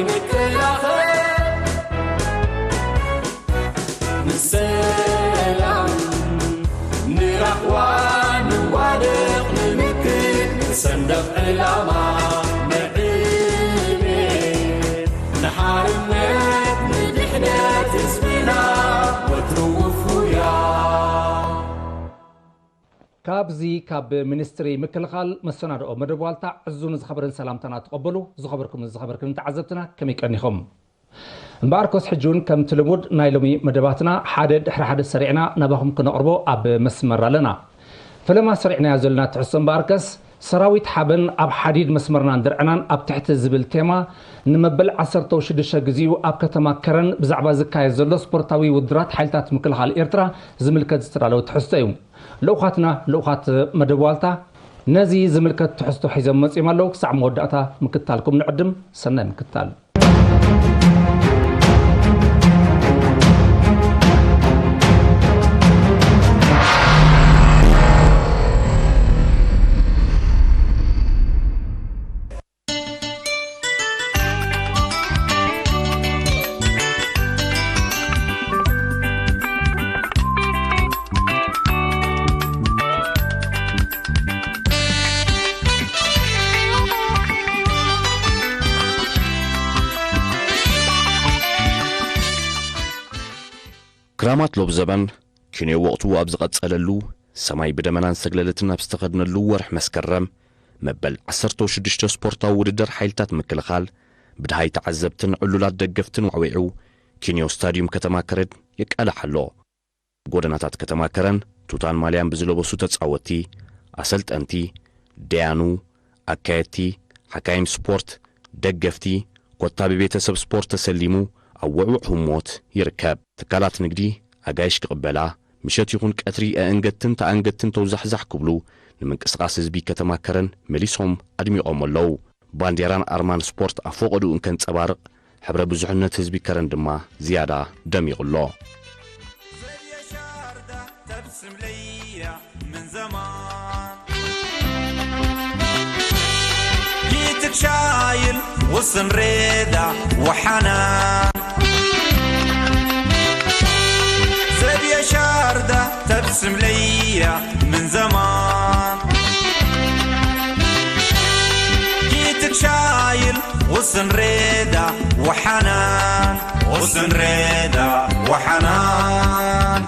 ንከላኸል ንሰላም ንራህዋ ንዋደቕ ንምክት ንሰንደቕ ዕላማ ንዕቤት ንሓርነት ንድሕነት ህዝብና ወትሩ ውፉያ። ካብዚ ካብ ሚኒስትሪ ምክልኻል መሰናድኦ መደብ ዋልታ ዕዙን ዝኸበረን ሰላምታና ተቐበሉ። ዝኸበርኩም ዝኸበርክን ተዓዘብትና ከመይ ቀኒኹም? እምበኣርከስ ሕጂ እውን ከምቲ ልሙድ ናይ ሎሚ መደባትና ሓደ ድሕሪ ሓደ ሰሪዕና ናባኹም ክነቕርቦ ኣብ መስመር ኣለና። ፈለማ ሰሪዕናዮ ዘለና ትሕዝቶ እምበኣርከስ ሰራዊት ሓበን ኣብ ሓዲድ መስመርናን ድርዕናን ኣብ ትሕቲ ዝብል ቴማ ንመበል ዓሰርተ ሽዱሽተ ግዜኡ ኣብ ከተማ ከረን ብዛዕባ ዝካየድ ዘሎ ስፖርታዊ ውድድራት ሓይልታት ምክልኻል ኤርትራ ዝምልከት ዝተዳለወ ትሕዝቶ እዩ። ልኡኻትና፣ ልኡኻት መደብ ዋልታ ነዚ ዝምልከት ትሕዝቶ ሒዞም መጺኦም ኣለዉ። ክሳዕ መወዳእታ ምክታልኩም ንዕድም። ሰናይ ምክታል። ክራማት ሎብ ዘበን ኪንዮ ወቕቱ ኣብ ዝቐጸለሉ፣ ሰማይ ብደመናን ሰግለለትን ኣብ ዝተኸድነሉ ወርሒ መስከረም፣ መበል ዓሰርተ ሽዱሽተ ስፖርታዊ ውድድር ሓይልታት ምክልኻል፣ ብድሃይ ተዓዘብትን ዕሉላት ደገፍትን ዋዕዊዑ፣ ኪንዮ ስታድዩም ከተማ ከረን የቃልሕ ኣሎ። ጎደናታት ከተማ ከረን፣ ቱታን ማልያን ብዝለበሱ ተጻወትቲ፣ ኣሰልጠንቲ፣ ደያኑ፣ ኣካየድቲ፣ ሓካይም ስፖርት፣ ደገፍቲ፣ ኮታቢ ቤተሰብ ስፖርት ተሰሊሙ ኣብ ውዕውዕ ህሞት ይርከብ። ትካላት ንግዲ ኣጋይሽ ክቕበላ፣ ምሸት ይኹን ቀትሪ ኣእንገድትን ተኣንገድትን ተውዛሕዛሕ ክብሉ፣ ንምንቅስቓስ ህዝቢ ከተማ ከረን መሊሶም ኣድሚቖም ኣለዉ። ባንዴራን ኣርማን ስፖርት ኣብ ፈቐድኡ እንከንጸባርቕ፣ ሕብረ ብዙሕነት ህዝቢ ከረን ድማ ዝያዳ ደሚቑ ኣሎ። زي شاردة تبسم ليا من زمان. جيتك شايل غصن ريدة وحنان. زي شاردة تبسم ليا من زمان. جيتك شايل غصن ريدة وحنان. غصن ريدة وحنان.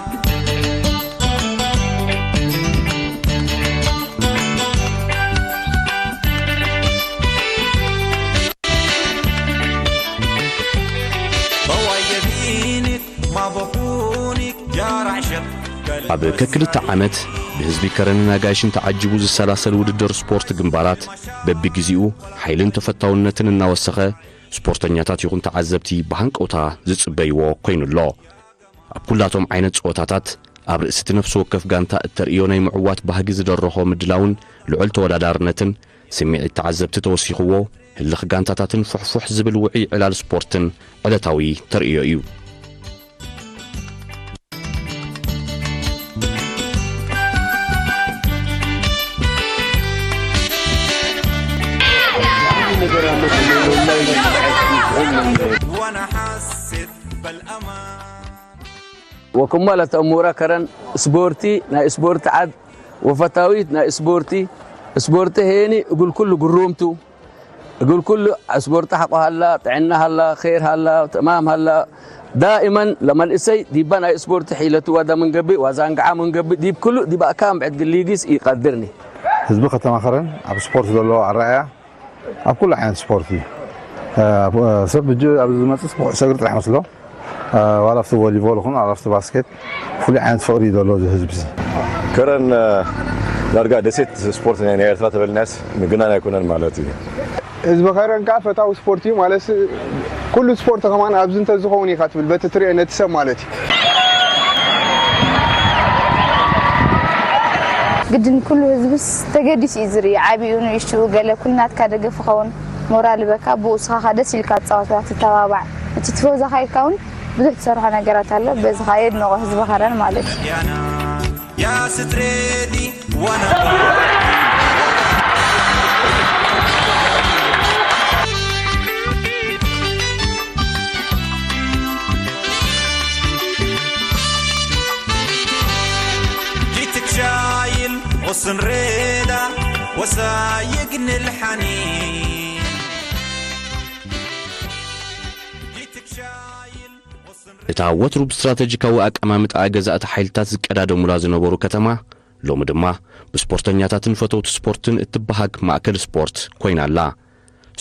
بوايا دينك ما بخونك يا رعشة. ኣብ ከክልተ ዓመት ብህዝቢ ከረንን ኣጋይሽን ተዓጂቡ ዝሰላሰል ውድድር ስፖርት ግንባራት በብግዜኡ ሓይልን ተፈታውነትን እናወሰኸ ስፖርተኛታት ይኹን ተዓዘብቲ ብሃንቀውታ ዝጽበይዎ ኮይኑ ኣሎ። ኣብ ኩላቶም ዓይነት ጸወታታት ኣብ ርእሲ እቲ ነፍሲ ወከፍ ጋንታ እተርእዮ ናይ ምዕዋት ባህጊ ዝደረኾ ምድላውን ልዑል ተወዳዳርነትን ስምዒት ተዓዘብቲ ተወሲኽዎ ህልኽ ጋንታታትን ፉሕፉሕ ዝብል ውዑይ ዕላል ስፖርትን ዕለታዊ ተርእዮ እዩ። ወክማል ኣተእሙራ ከረን ስፖርቲ ናይ ስፖርቲ ዓድ ወፈታዊት ናይ ስፖርቲ ስፖርቲ ሄኒ እግል ኩሉ ግሩምቱ እግል ኩሉ ስፖርቲ ሓቆ ሃላ ጥዕና ሃላ ኸይር ሃላ ተማም ሃላ ዳኢመን ለመንእሰይ ዲባ ናይ ስፖርቲ ሒለቱ ዋዳ መንገቢ ዋዛንግዓ መንገቢ ዲብ ኩሉ ዲብ ኣካም ዕድግል ሊጊስ ይቀድርኒ። ህዝቢ ከተማ ከረን ኣብ ስፖርት ዘለዎ ኣረኣያ ኣብ ኩሉ ዓይነት ስፖርት እዩ። ሰብ ሕጂ ኣብዚ ዝመፅእ ኩዕሶ እግሪ ጥራሕ መስሎ ዋላ ኣብቲ ቮሊቦል ይኹን ዋላ ኣብቲ ባስኬት ፍሉይ ዓይነት ፍቕሪ እዩ ዘሎ እዚ ህዝቢ እዚ። ከረን ዳርጋ ደሴት ስፖርት ናይ ኤርትራ ተበልናስ ምግናን ኣይኮነን ማለት እዩ። ህዝቢ ከረን ከዓ ፈታዊ ስፖርት እዩ ማለት ኩሉ ስፖርት ከማን ኣብዚ እንተዝኸውን ኢኻ ትብል በቲ ትሪኦ ነቲ ሰብ ማለት እዩ። ግድን ኩሉ ህዝብስ ተገዲሱ እዩ ዝርኢ ዓብኡ ንእሽትኡ ገለ ኩሉ ናትካ ደገፍ ይኸውን ሞራል ይበካ ብኡ ስኻኻ ደስ ኢልካ ትፃወት ዋ ትተባባዕ እቲ ቲፎዞ ካይድካ እውን ብዙሕ ትሰርሖ ነገራት ኣሎ በዚ ከዓ የድንቖ ህዝቢ ከረን ማለት እዩ። يا ستريدي وانا. وصن ريدا وسايق نلحني. جيتك شايل وصن እታ ወትሩ ብስትራተጂካዊ ኣቀማምጣኣ ገዛእቲ ሓይልታት ዝቀዳደሙላ ዝነበሩ ከተማ፣ ሎሚ ድማ ብስፖርተኛታትን ፈተውቲ ስፖርትን እትበሃግ ማእከል ስፖርት ኮይና ኣላ።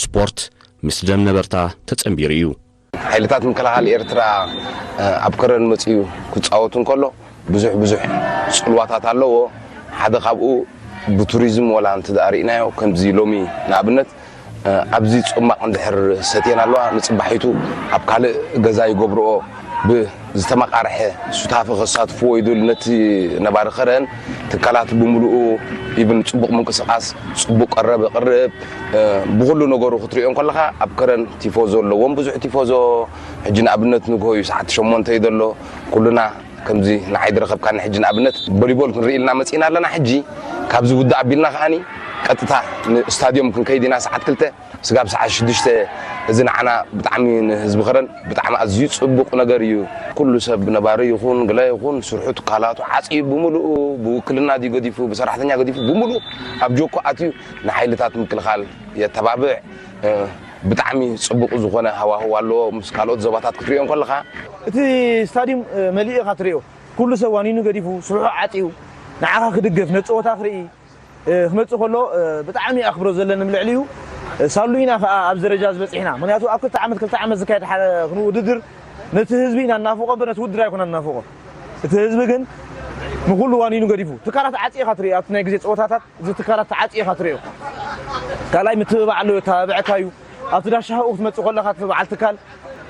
ስፖርት ምስ ደም ነበርታ ተጸንቢሩ እዩ። ሓይልታት ምክልኻል ኤርትራ ኣብ ከረን መጺኡ ክጻወት እንከሎ ብዙሕ ብዙሕ ጽልዋታት ኣለዎ። ሓደ ካብኡ ብቱሪዝም ወላ እንተ ደኣ ርኢናዮ፣ ከምዚ ሎሚ ንኣብነት ኣብዚ ጽማቕ እንድሕር ሰትየን ኣለዋ፣ ንጽባሒቱ ኣብ ካልእ ገዛ ይገብርኦ። ብዝተመቓርሐ ሱታፌ ከሳትፍዎ ይደልዩ። ነቲ ነባሪ ከረን ትካላት ብምሉኡ ኢብን ጽቡቕ ምንቅስቓስ፣ ጽቡቕ ቀረብ የቕርብ። ብኹሉ ነገሩ ክትሪኦ እንከለኻ ኣብ ከረን ቲፎዞ ኣለዎም፣ ብዙሕ ቲፎዞ። ሕጂ ንኣብነት ንግሆ እዩ፣ ሰዓት ሸሞንተ እዩ ዘሎ። ኩልና ከምዚ ንዓይ ዝረኸብካኒ ሕጂ ንኣብነት ቮሊቦል ክንርኢ ኢልና መጺና ኣለና። ሕጂ ካብዚ ውድእ ኣቢልና ከኣኒ ቀጥታ ንስታድዮም ክንከይድ ኢና ሰዓት ክልተ ስጋብ ሰዓት ሽዱሽተ። እዚ ንዓና ብጣዕሚ ንህዝቢ ከረን ብጣዕሚ ኣዝዩ ጽቡቕ ነገር እዩ። ኩሉ ሰብ ነባሪ ይኹን ግለ ይኹን ስርሑ ትካላቱ ዓጽዩ ብምሉኡ ብውክልና ድዩ ገዲፉ ብሰራሕተኛ ገዲፉ ብምሉኡ ኣብ ጆኮ ኣትዩ ንሓይልታት ምክልኻል የተባብዕ። ብጣዕሚ ጽቡቕ ዝኾነ ሃዋህው ኣለዎ ምስ ካልኦት ዞባታት ክትሪኦ እንከለኻ። እቲ ስታድዩም መሊኡ ኢኻ ትሪኦ። ኩሉ ሰብ ዋኒኑ ገዲፉ ስርሑ ዓጽዩ ንዓኻ ክድግፍ ነቲ ጸወታ ክርኢ ክመጽእ ከሎ ብጣዕሚ ኣኽብሮት ዘለኒ ልዕሊኡ። ሳሉ ኢና ከኣ ኣብዚ ደረጃ ዝበጺሕና። ምኽንያቱ ኣብ ክልተ ዓመት ክልተ ዓመት ዝካየድ ሓደ ውድድር ነቲ ህዝቢ ኢና እናፍቆ እምበር ነቲ ውድድር ኣይኮና እናፍቆ። እቲ ህዝቢ ግን ንኹሉ ዋኒኑ ገዲፉ። ትካላት ዓጽዩ ኢኻ ትርኢ ኣብቲ ናይ ግዜ ጸወታታት እዚ ትካላት ተዓጽዩ ኢኻ ትርእዮ። ካልኣይ ምትብባዕ ኣለዎ፣ የተባብዐካዩ። ኣብቲ ዳሻ ሃኡ ክትመጽእ ከለኻ እቲ በዓል ትካል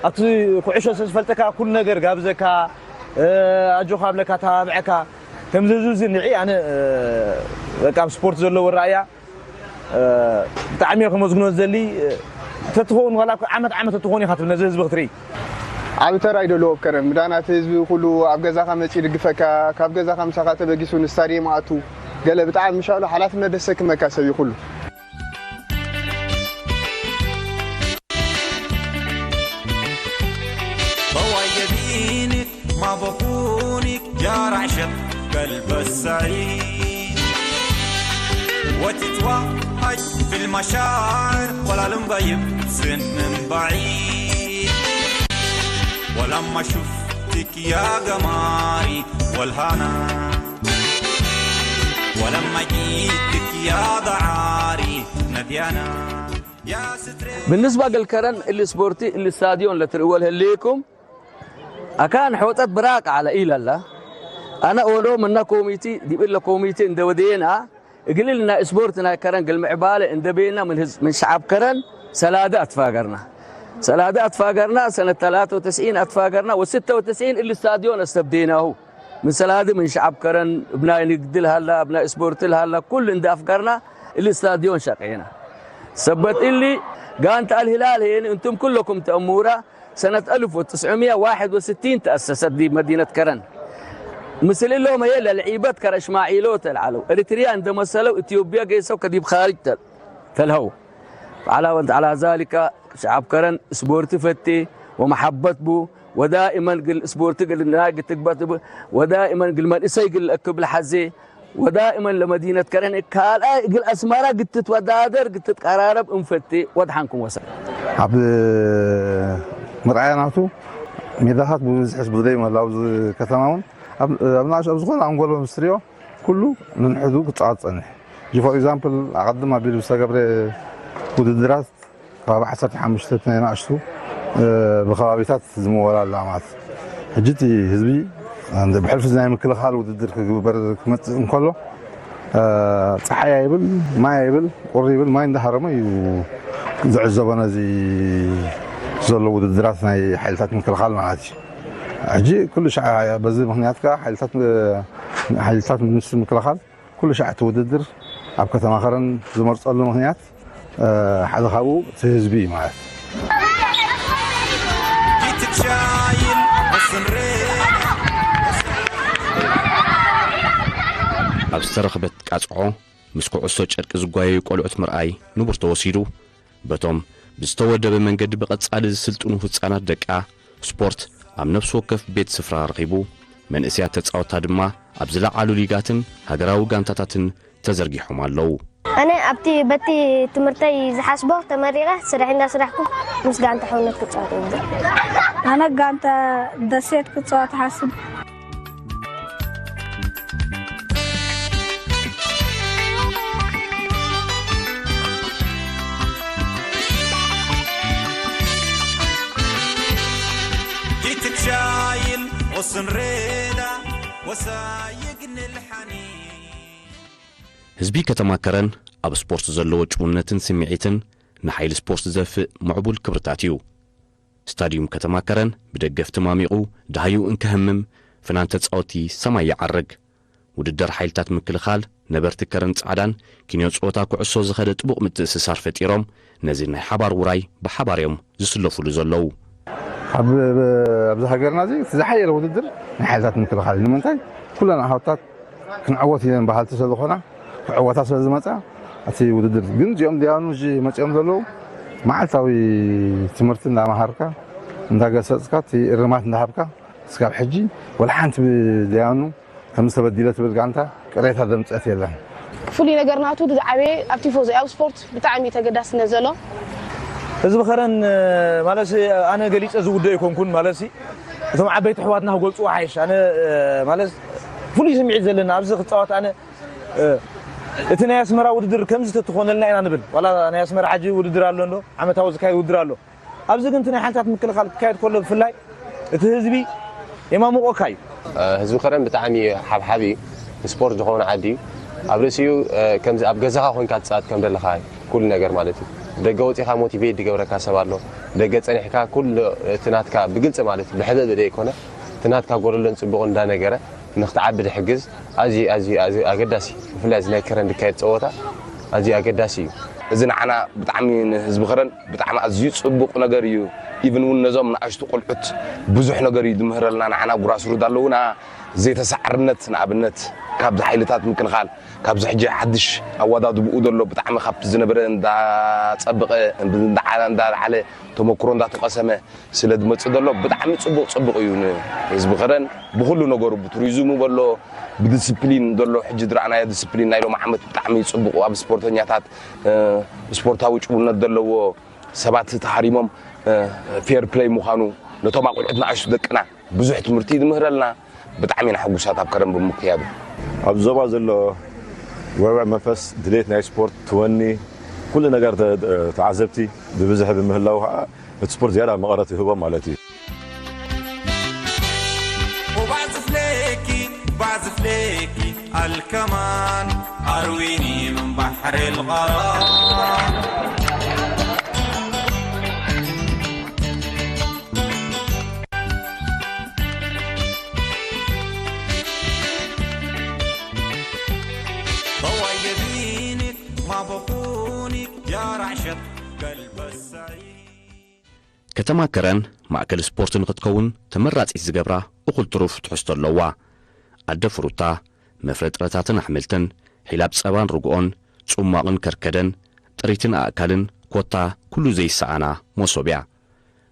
ኣብቲ ኩዕሾ ስለ ዝፈልጠካ ኩሉ ነገር ጋብዘካ፣ ኣጆኻ ኣብለካ፣ ተባብዐካ። ከምዚ እዚ እዚ ንዒ ኣነ በቃ ኣብ ስፖርት ዘለዎ ራእያ ብጣዕሚ እየ ከመስግኖ ዝደሊ። ተትኸውን ዋላ ዓመት ዓመት ተትኸውን ኢኻ ትብል ነዚ ህዝቢ ክትርኢ። ዓቢ ተራ እዩ ዘለዎ ኣብ ከረን። ምዳና እቲ ህዝቢ ኩሉ ኣብ ገዛኻ መጺኡ ይድግፈካ፣ ካብ ገዛኻ ምሳኻ ተበጊሱ ንስታድየም ኣቱ። ገለ ብጣዕሚ ምሻሉ ሓላፍነት ደሰክመካ ሰብ እዩ ኩሉ። بوايا دينك ما بكونك يا رعشة قلب السعيد، وتتوهج في المشاعر ولا لمبا يبسم من بعيد. ولما شفتك يا قمري والهنا، ولما جيتك يا ضعاري نديانا، يا ستري. بالنسبة للكرن، السبورتي، الاستاديون اللي ترول هليكم، أكان حوتت براك على إيلالا. أنا أولو منا كوميتي، دي إلا كوميتي اندودينا. قللنا إسبورتنا كرن قل معبالة اندبينا من هز-، من شعب كرن، سلادة أتفاقرنا. سلادة أتفاقرنا سنة ثلاثة وتسعين أتفاقرنا، و96 الاستاديون استبديناه. من سلادة من شعب كرن، ابناء نقدل هلا، ابناء إسبورتل هلا، كل اندافقرنا الاستاديون شقينا. سبت اللي قانت الهلال هي أنتم كلكم تأمورا. سنة ألف وتسعمية واحد وستين تأسست دي مدينة كرن. مثل اللهم هي للعيبة كرش ما عيلوت العلو. إريتريا عند مسألة إثيوبيا قيسو كديب خارج تل-، تلهو. على وانت على ذلك شعب كرن سبورت فتي ومحبت بو، ودائما قل سبورت قل ناقة تقبط بو، ودائما قل من إسي قل أكب الحزي. ودائما لمدينة كرن كالآي قل أسمارا قد تتودادر قد تتقرارب انفتي ودحنكم وسلم. ኣብ ምርኣያ ናቱ ሜዳታት ብብዝሒ ዝብለይ ምህላው እዚ ከተማ እውን ኣብ ኣብ ንኣሽ ኣብ ዝኾነ ኣንጎሎ ምስ ትሪኦ ኩሉ ንንሕዱ ክጻወት ጸኒሑ። ሕጂ ፎር ኤግዛምፕል ኣቐድም ኣቢሉ ዝተገብረ ውድድራት ከባቢ ዓሰርተ ሓሙሽተ ናይ ንኣሽቱ ብከባቢታት ዝምወላ ኣለዋ ማለት። ሕጂ እቲ ህዝቢ እንደ ብሕልፊ ናይ ምክልኻል ውድድር ክግበር ክመጽእ እንከሎ ጸሓይ ኣይብል ማይ ኣይብል ቁሪ ይብል ማይ እንዳሃረመ እዩ ዝዕዘቦ ነዚ ዘሎ ውድድራት ናይ ሓይልታት ምክልኻል ማለት እዩ። ሕጂ ኩሉ ሻዕ በዚ ምክንያት ከዓ ሓይልታት ሓይልታት ሚኒስትሪ ምክልኻል ኩሉ ሻዕ እቲ ውድድር ኣብ ከተማ ከረን ዝመርጸሉ ምክንያት ሓደ ካብኡ እቲ ህዝቢ እዩ ማለት። ኣብ ዝተረኽበት ቃጽዖ ምስ ኩዕሶ ጨርቂ ዝጓየዩ ቆልዑት ምርኣይ ንቡር ተወሲዱ። በቶም ብዝተወደበ መንገዲ ብቐጻሊ ዝስልጥኑ ህጻናት ደቃ ስፖርት ኣብ ነፍሲ ወከፍ ቤት ስፍራ ረኺቡ፣ መንእሰያት ተጻወትታ ድማ ኣብ ዝለዓሉ ሊጋትን ሃገራዊ ጋንታታትን ተዘርጊሖም ኣለዉ። ኣነ ኣብቲ በቲ ትምህርተይ ዝሓስቦ ተመሪቐ ስራሕ እንዳስራሕኩ ምስ ጋንታ ሕውነት ክፃወት እየ። ኣነ ጋንታ ደሴት ክፃወት ሓስብ። يتتشايل غصن ريدا وسايق نلحني ህዝቢ ከተማ ከረን ኣብ ስፖርት ዘለዎ ጭውነትን ስምዒትን ንሓይሊ ስፖርት ዘፍእ ምዕቡል ክብርታት እዩ። ስታድዩም ከተማ ከረን ብደገፍቲ ማሚቑ ደሃዩ እንከህምም ፍናን ተጻወቲ ሰማይ ይዓርግ። ውድድር ሓይልታት ምክልኻል ነበርቲ ከረን ጻዕዳን ኪንዮ ጸወታ ኩዕሶ ዝኸደ ጥቡቕ ምትእስሳር ፈጢሮም ነዚ ናይ ሓባር ውራይ ብሓባር እዮም ዝስለፉሉ ዘለዉ። ኣብ ኣብዚ ሃገርና እዚ እቲ ዝሓየለ ውድድር ናይ ሓይልታት ምክልኻል እዩ። ንምንታይ ኩለን ኣሃውታት ክንዕወት ኢለን በሃልቲ ስለዝኾና ክዕወታ ስለዝመፃ እቲ ውድድር ግን እዚኦም ደያኑ እዚ መፂኦም ዘለዉ መዓልታዊ ትምህርቲ እንዳመሃርካ እንዳገሰፅካ እቲ እርማት እንዳሃብካ እስካብ ሕጂ ወላ ሓንቲ ብደያኑ ከም ዝተበዲለ ትብል ጋንታ ቅሬታ ዘምፀት የለን። ፍሉይ ነገር ናቱ ዝዓበየ ኣብ ቲፎዞ ኣብ ስፖርት ብጣዕሚ ተገዳስነት ዘሎ ህዝቢ ከረን ማለት ኣነ ገሊፀ ዝውደ ኣይኮንኩን ማለት እቶም ዓበይቲ ኣሕዋትና ክገልፅዎ ሓይሽ ኣነ ማለት ፍሉይ ስምዒት ዘለና ኣብዚ ክፃወት ኣነ እቲ ናይ ኣስመራ ውድድር ከምዚ ተትኾነልና ኢና ንብል ዋላ ናይ ኣስመራ ሓጂ ውድድር ኣሎ እንዶ ዓመታዊ ዝካየድ ውድድር ኣሎ ኣብዚ ግን እቲ ናይ ሓይልታት ምክልኻል ክካየድ ከሎ ብፍላይ እቲ ህዝቢ የማሙቆካ እዩ ህዝቢ ከረን ብጣዕሚ ሓብሓብ እዩ ንስፖርት ዝኸውን ዓዲ እዩ ኣብ ርእሲኡ ከምዚ ኣብ ገዛኻ ኮይንካ ትፃወት ከም ዘለኻ ኩሉ ነገር ማለት እዩ ደገ ወፂኻ ሞቲቬት ዝገብረካ ሰብ ኣሎ ደገ ፀኒሕካ ኩሉ እቲ ናትካ ብግልፂ ማለት እዩ ብሕብእብእ ዘይኮነ እቲ ናትካ ጎደሎን ፅቡቕ እንዳነገረ ንክትዓቢ ዝሕግዝ ኣዝዩ ኣዝዩ ኣዝዩ ኣገዳሲ ብፍላይ እዚ ናይ ከረን ዝካየድ ፀወታ ኣዝዩ ኣገዳሲ እዩ። እዚ ንዓና ብጣዕሚ ንህዝቢ ከረን ብጣዕሚ ኣዝዩ ፅቡቕ ነገር እዩ። ኢቭን እውን ነዞም ንኣሽቱ ቆልዑት ብዙሕ ነገር እዩ ዝምህረልና ንዓና ጉራስሩድ ኣለውና ዘይተሳዕርነት ንኣብነት ካብዚ ሓይልታት ምክልኻል ካብዚ ሕጂ ሓድሽ ኣወዳድብኡ ዘሎ ብጣዕሚ ካብቲ ዝነበረ እንዳፀበቐ እንዳዓለ እንዳዓለ ተመክሮ እንዳተቐሰመ ስለ ዝመፅእ ዘሎ ብጣዕሚ ፅቡቕ ፅቡቕ እዩ ንህዝቢ ከረን ብኩሉ ነገሩ ብቱሪዝሙ በሎ ብዲስፕሊን ዘሎ ሕጂ ዝረኣናዮ ዲስፕሊን ናይ ሎሚ ዓመት ብጣዕሚ ፅቡቕ ኣብ ስፖርተኛታት ስፖርታዊ ጭውነት ዘለዎ ሰባት ተሃሪሞም ፌር ፕለይ ምዃኑ ነቶም ኣቁልዑት ንኣሽቱ ደቅና ብዙሕ ትምህርቲ ዝምህረልና ብጣዕሚ ኢና ሕጉሳት ኣብ ከረን ብምክያዱ። ኣብ ዞባ ዘሎ ውዕውዕ መንፈስ ድሌት ናይ ስፖርት ትወኒ ኩሉ ነገር ተዓዘብቲ ብብዝሒ ብምህላዉ ከዓ እቲ ስፖርት ዝያዳ መቐረት ይህቦ ማለት እዩ። وبعزف ليكي بعزف ليكي الكمان أرويني من بحر الغرام ضوى يبينك ما بقونك يا رعشة قلب السعيد ከተማ ከረን ማእከል ስፖርት ንክትከውን ተመራፂት ዝገብራ እኹል ትሩፍ ትሕዝቶ ኣለዋ። ኣደ ፍሩታ፣ መፍረ ጥረታትን ኣሕምልትን፣ ሒላብ ፀባን ርግኦን፣ ፅሟቕን ከርከደን፣ ጥሪትን ኣእካልን ኮታ ኩሉ ዘይሰኣና መሶብ እያ።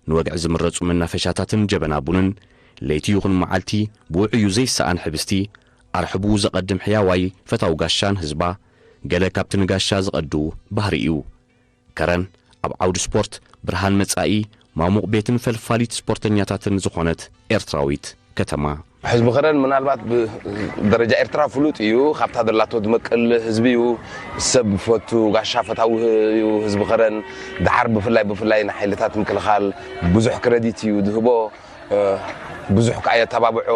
ንወግዒ ዝምረፁ መናፈሻታትን ጀበና ቡንን ለይቲ ይኹን መዓልቲ ብውዕዩ ዘይሰኣን ሕብስቲ ኣርሕቡ ዘቐድም ሕያዋይ ፈታው ጋሻን ህዝባ ገለ ካብቲ ንጋሻ ዝቐዱ ባህሪ እዩ። ከረን ኣብ ዓውዲ ስፖርት ብርሃን መጻኢ ማሙቕ ቤትን ፈልፋሊት ስፖርተኛታትን ዝኾነት ኤርትራዊት ከተማ። ሕዝቢ ከረን ምናልባት ብደረጃ ኤርትራ ፍሉጥ እዩ። ካብታ ደላቶ ዝመቅል ህዝቢ እዩ። ሰብ ፈቱ ጋሻ ፈታዊ እዩ ህዝቢ ከረን። ደሓር ብፍላይ ብፍላይ ንሓይልታት ምክልኻል ብዙሕ ክረዲት እዩ ዝህቦ። ብዙሕ ከዓ የተባብዖ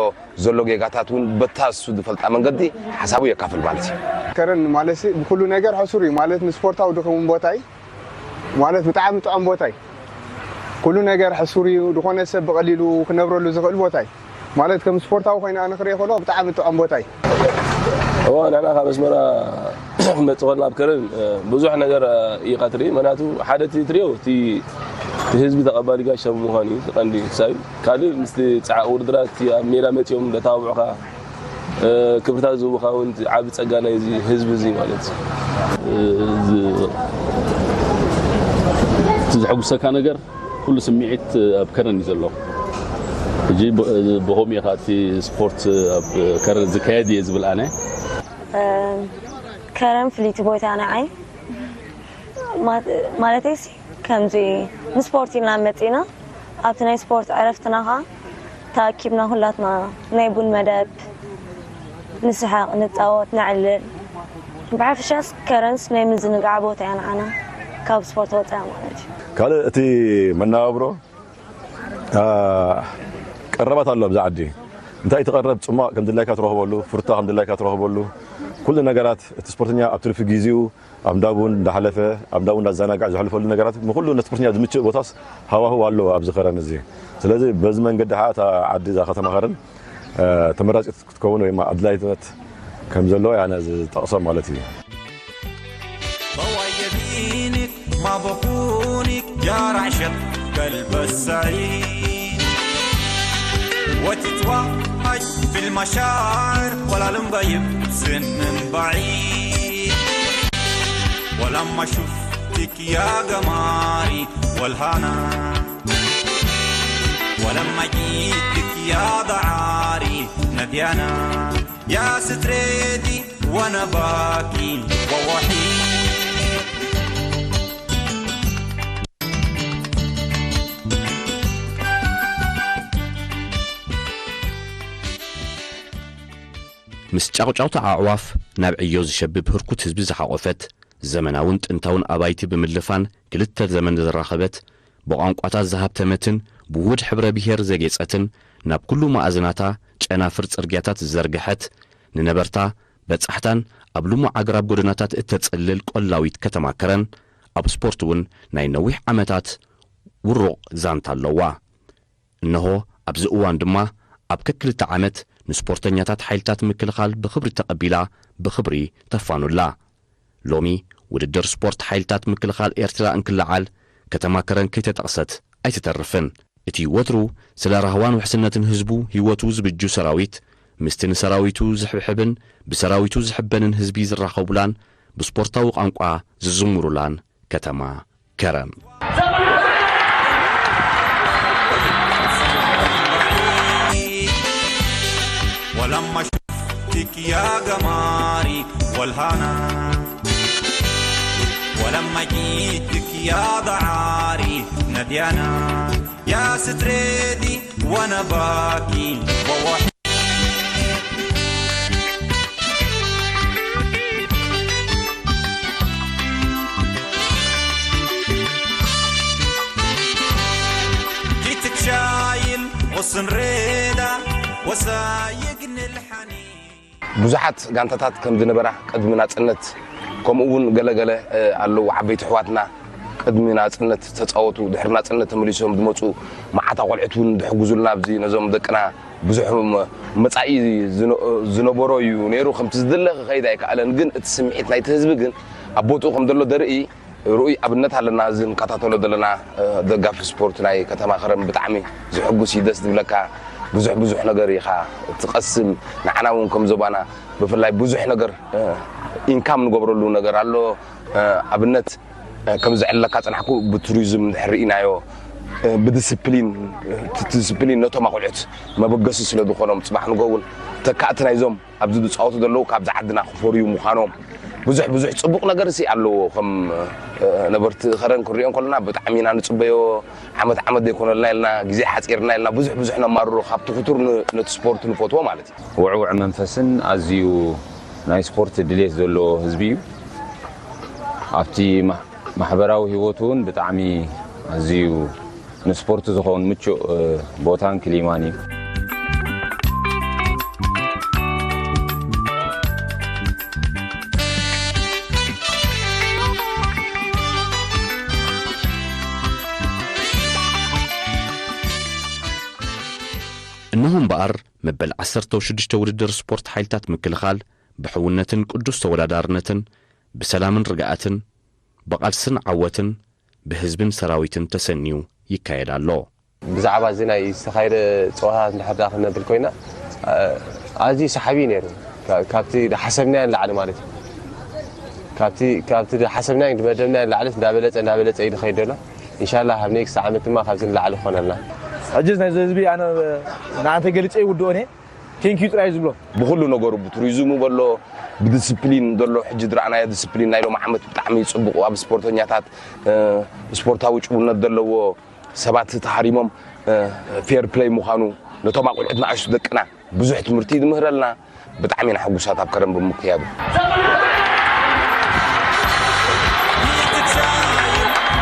ዘሎ ጌጋታት እውን በታ እሱ ዝፈልጣ መንገዲ ሓሳቡ የካፍል ማለት እዩ። ከረን ማለት ብኩሉ ነገር ሕሱር እዩ ማለት ንስፖርታዊ ድኸውን ቦታ እዩ ማለት ብጣዕሚ ጥዑም ቦታ እዩ። ኩሉ ነገር ሕሱር እዩ ዝኾነ ሰብ ብቐሊሉ ክነብረሉ ዝኽእል ቦታ እዩ ማለት ከም ስፖርታዊ ኮይኑ ኣነ ክሪኦ ከለኹ ብጣዕሚ ጥዑም ቦታ እዩ። እዋ ንሕና ካብ ኣስመራ ክንመፅእ ከለና ኣብ ከረን ብዙሕ ነገር ኢኻ ትርኢ ምክንያቱ ሓደ እቲ ትሪኦ እቲ ህዝቢ ተቐባሊ ጋሻ ብምዃኑ እዩ እቲ ቀንዲ ክሳብ ካልእ ምስቲ ፃዕቕ ውድድራት እቲ ኣብ ሜዳ መፂኦም ዘተባብዑኻ ክብርታት ዝህቡኻ እውን ዓቢ ጸጋ ናይ እዚ ህዝቢ እዚ ማለት እዩ። እቲ ዘሐጉሰካ ነገር ኩሉ ስምዒት ኣብ ከረን እዩ ዘሎ። ሕጂ ብኸምኡ ኢኻ እቲ ስፖርት ኣብ ከረን ዝካየድ እየ ዝብል ኣነ። ከረን ፍልይቲ ቦታ ንዓይ። ማ-፣ ማለተይሲ ከምዚ ንስፖርት ኢልና መፂና ኣብቲ ናይ ስፖርት ዕረፍትና ኸዓ ተኣኪብና ኩላትና ናይ ቡን መደብ ንስሓቕ፣ ንፃወት፣ ነዕልል። ብሓፈሻስ ከረንስ ናይ ምዝንጋዕ ቦታ እያ ንዓና ካብ ስፖርት ወፃኢ ማለት እዩ። ካልእ እቲ መነባብሮ፣ አ፣ ቀረባት ኣሎ ኣብዚ ዓዲ። እንታይ እቲ ቀረብ ጽሟቕ ከም ድላይካ ትረኽበሉ፣ ፍሩታ ከም ድላይካ ትረኽበሉ፣ ኩሉ ነገራት እቲ ስፖርተኛ ኣብ ትርፊ ግዜኡ ኣብ እንዳ ቡን እንዳሓለፈ፣ ኣብ እንዳ ቡን እንዳዘናግዐ ዘሕልፈሉ ነገራት፣ ንኹሉ ነቲ ስፖርተኛ ዝምችእ ቦታስ ሃዋህው ኣሎ ኣብዚ ከረን እዚ። ስለዚ በዚ መንገዲ ኸዓ እታ ዓዲ እዛ ከተማ ከረን፣ አ፣ ተመራጺት ክትከውን ወይ ድማ ኣድላይነት ከም ዘለዎ ኣነ ዝጠቕሶ ማለት እዩ። بوايدينك ما بخونك يا رعشة قلب السعيد، وتتوهج في المشاعر ولا لمغيب سن من بعيد. ولما شفتك يا قمري والهنا، ولما جيتك يا ضعاري نديانا، يا ستريدي وانا باكي ووحيد. ምስ ጫቑጫውታ ኣዕዋፍ ናብ ዕዮ ዝሸብብ ህርኩት ህዝቢ ዝሓቖፈት፣ ዘመናውን ጥንታውን ኣባይቲ ብምልፋን ክልተ ዘመን ዘራኸበት፣ ብቋንቋታት ዝሃብተመትን ብውሁድ ሕብረ ብሄር ዘጌጸትን፣ ናብ ኩሉ መኣዝናታ ጨናፍር ጽርግያታት ዝዘርግሐት፣ ንነበርታ በጻሕታን ኣብ ልሙዕ ኣግራብ ጎደናታት እተጽልል ቆላዊት ከተማ ከረን፣ ኣብ ስፖርት እውን ናይ ነዊሕ ዓመታት ውሩቕ ዛንታ ኣለዋ። እነሆ ኣብዚ እዋን ድማ ኣብ ከክልተ ዓመት ንስፖርተኛታት ሓይልታት ምክልኻል ብኽብሪ ተቐቢላ ብኽብሪ ተፋኑላ። ሎሚ ውድድር ስፖርት ሓይልታት ምክልኻል ኤርትራ እንክለዓል ከተማ ከረን ከይተጠቕሰት ኣይትተርፍን። እቲ ወትሩ ስለ ራህዋን ውሕስነትን ህዝቡ ህይወቱ ዝብጁ ሰራዊት ምስቲ ንሰራዊቱ ዝሕብሕብን ብሰራዊቱ ዝሕበንን ህዝቢ ዝራኸቡላን ብስፖርታዊ ቋንቋ ዝዝምሩላን ከተማ ከረን። ولما شفتك يا قمري والهنا، ولما جيتك يا ضعاري نديانا، يا ستريدي وانا باكي ووحيد. جيتك شايل غصن ريدة وسايقني الحنين. ብዙሓት ጋንታታት ከም ዝነበራ ቅድሚ ናጽነት፣ ከምኡ እውን ገለገለ ኣለዉ ዓበይቲ ኣሕዋትና ቅድሚ ናጽነት ዝተጻወቱ፣ ድሕሪ ናጽነት ተመሊሶም ዝመጹ መዓት ኣቆልዑት እውን ዝሕግዙልና ኣብዚ ነዞም ደቅና ብዙሕ መጻኢ ዝነበሮ እዩ ነይሩ። ከምቲ ዝድለ ክኸይድ ኣይከኣለን። ግን እቲ ስምዒት ናይቲ ህዝቢ ግን ኣብ ቦትኡ ከም ዘሎ ዘርኢ ርኡይ ኣብነት ኣለና። እዚ ንከታተሎ ዘለና ደጋፊ ስፖርት ናይ ከተማ ከረን ብጣዕሚ ዝሕጉስ እዩ። ደስ ዝብለካ ብዙሕ ብዙሕ ነገር ኢኻ ትቐስም። ንዓና እውን ከም ዞባና ብፍላይ ብዙሕ ነገር ኢንካም ንገብረሉ ነገር ኣሎ። ኣብነት ከም ዘዕለካ ጽናሕኩ ብቱሪዝም እንድሕር ርኢናዮ ብዲስፕሊን፣ እቲ ዲስፕሊን ነቶም ኣቑልዑት መበገሲ ስለ ዝኾኖም ጽባሕ ንግሆ እውን ተካእቲ ናይዞም ኣብዚ ዝጻወቱ ዘለዉ ካብዚ ዓድና ክፈርዩ ምዃኖም ብዙሕ ብዙሕ ጽቡቕ ነገር ሲ ኣለዎ። ከም ነበርቲ ከረን ክንሪኦ እንከለና ብጣዕሚ ኢና ንጽበዮ። ዓመት ዓመት ዘይኮነልና ኢልና ግዜ ሓጺርና ኢልና ብዙሕ ብዙሕ ነማርሮ ካብቲ ክቱር ነቲ ስፖርት ንፈትዎ ማለት እዩ። ውዕውዕ መንፈስን ኣዝዩ ናይ ስፖርት ድሌት ዘለዎ ህዝቢ እዩ። ኣብቲ ማሕበራዊ ህይወቱ እውን ብጣዕሚ ኣዝዩ ንስፖርት ዝኸውን ምቹእ ቦታን ክሊማን እዩ። እነሆ እምበኣር መበል ዓሰርተ ሽዱሽተ ውድድር ስፖርት ሓይልታት ምክልኻል ብሕውነትን ቅዱስ ተወዳዳርነትን ብሰላምን ርግኣትን ብቓልስን ዓወትን ብህዝብን ሰራዊትን ተሰንዩ ይካየድ ኣሎ። ብዛዕባ እዚ ናይ ዝተኻየደ ፀወታ እንድሕር ደኣ ክነብል ኮይና ኣዝዩ ሰሓቢ እዩ ነይሩ። ካብቲ ዝሓሰብናዮ ንላዕሊ ማለት እዩ። ካብቲ ዝሓሰብናዮ ዝመደብናዮ ንላዕሊ እንዳበለፀ እንዳበለፀ እዩ ዝኸይድ ዘሎ። ኢንሻላህ ኣብ ኔክስት ዓመት ድማ ካብዚ ንላዕሊ ክኾነልና። ሕጅስ ናይዚ ህዝቢ ኣነ ንዓንተ ገሊፀ ይውድኦን እየ። ቴንኪዩ ጥራይ ዝብሎ። ብኩሉ ነገሩ፣ ብቱሪዝሙ በሎ፣ ብዲስፕሊን ዘሎ፣ ሕጂ ዝረኣናዮ ዲስፕሊን ናይ ሎሚ ዓመት ብጣዕሚ ጽቡቕ፣ ኣብ ስፖርተኛታት፣ እ፣ ስፖርታዊ ጭውነት ዘለዎ ሰባት ተሃሪሞም፣ እ፣ ፌር ፕለይ ምዃኑ፣ ነቶም ኣቑልዕት ንኣሽቱ ደቅና ብዙሕ ትምህርቲ ይምህረልና። ብጣዕሚ ኢና ሕጉሳት ኣብ ከረን ብምክያዱ።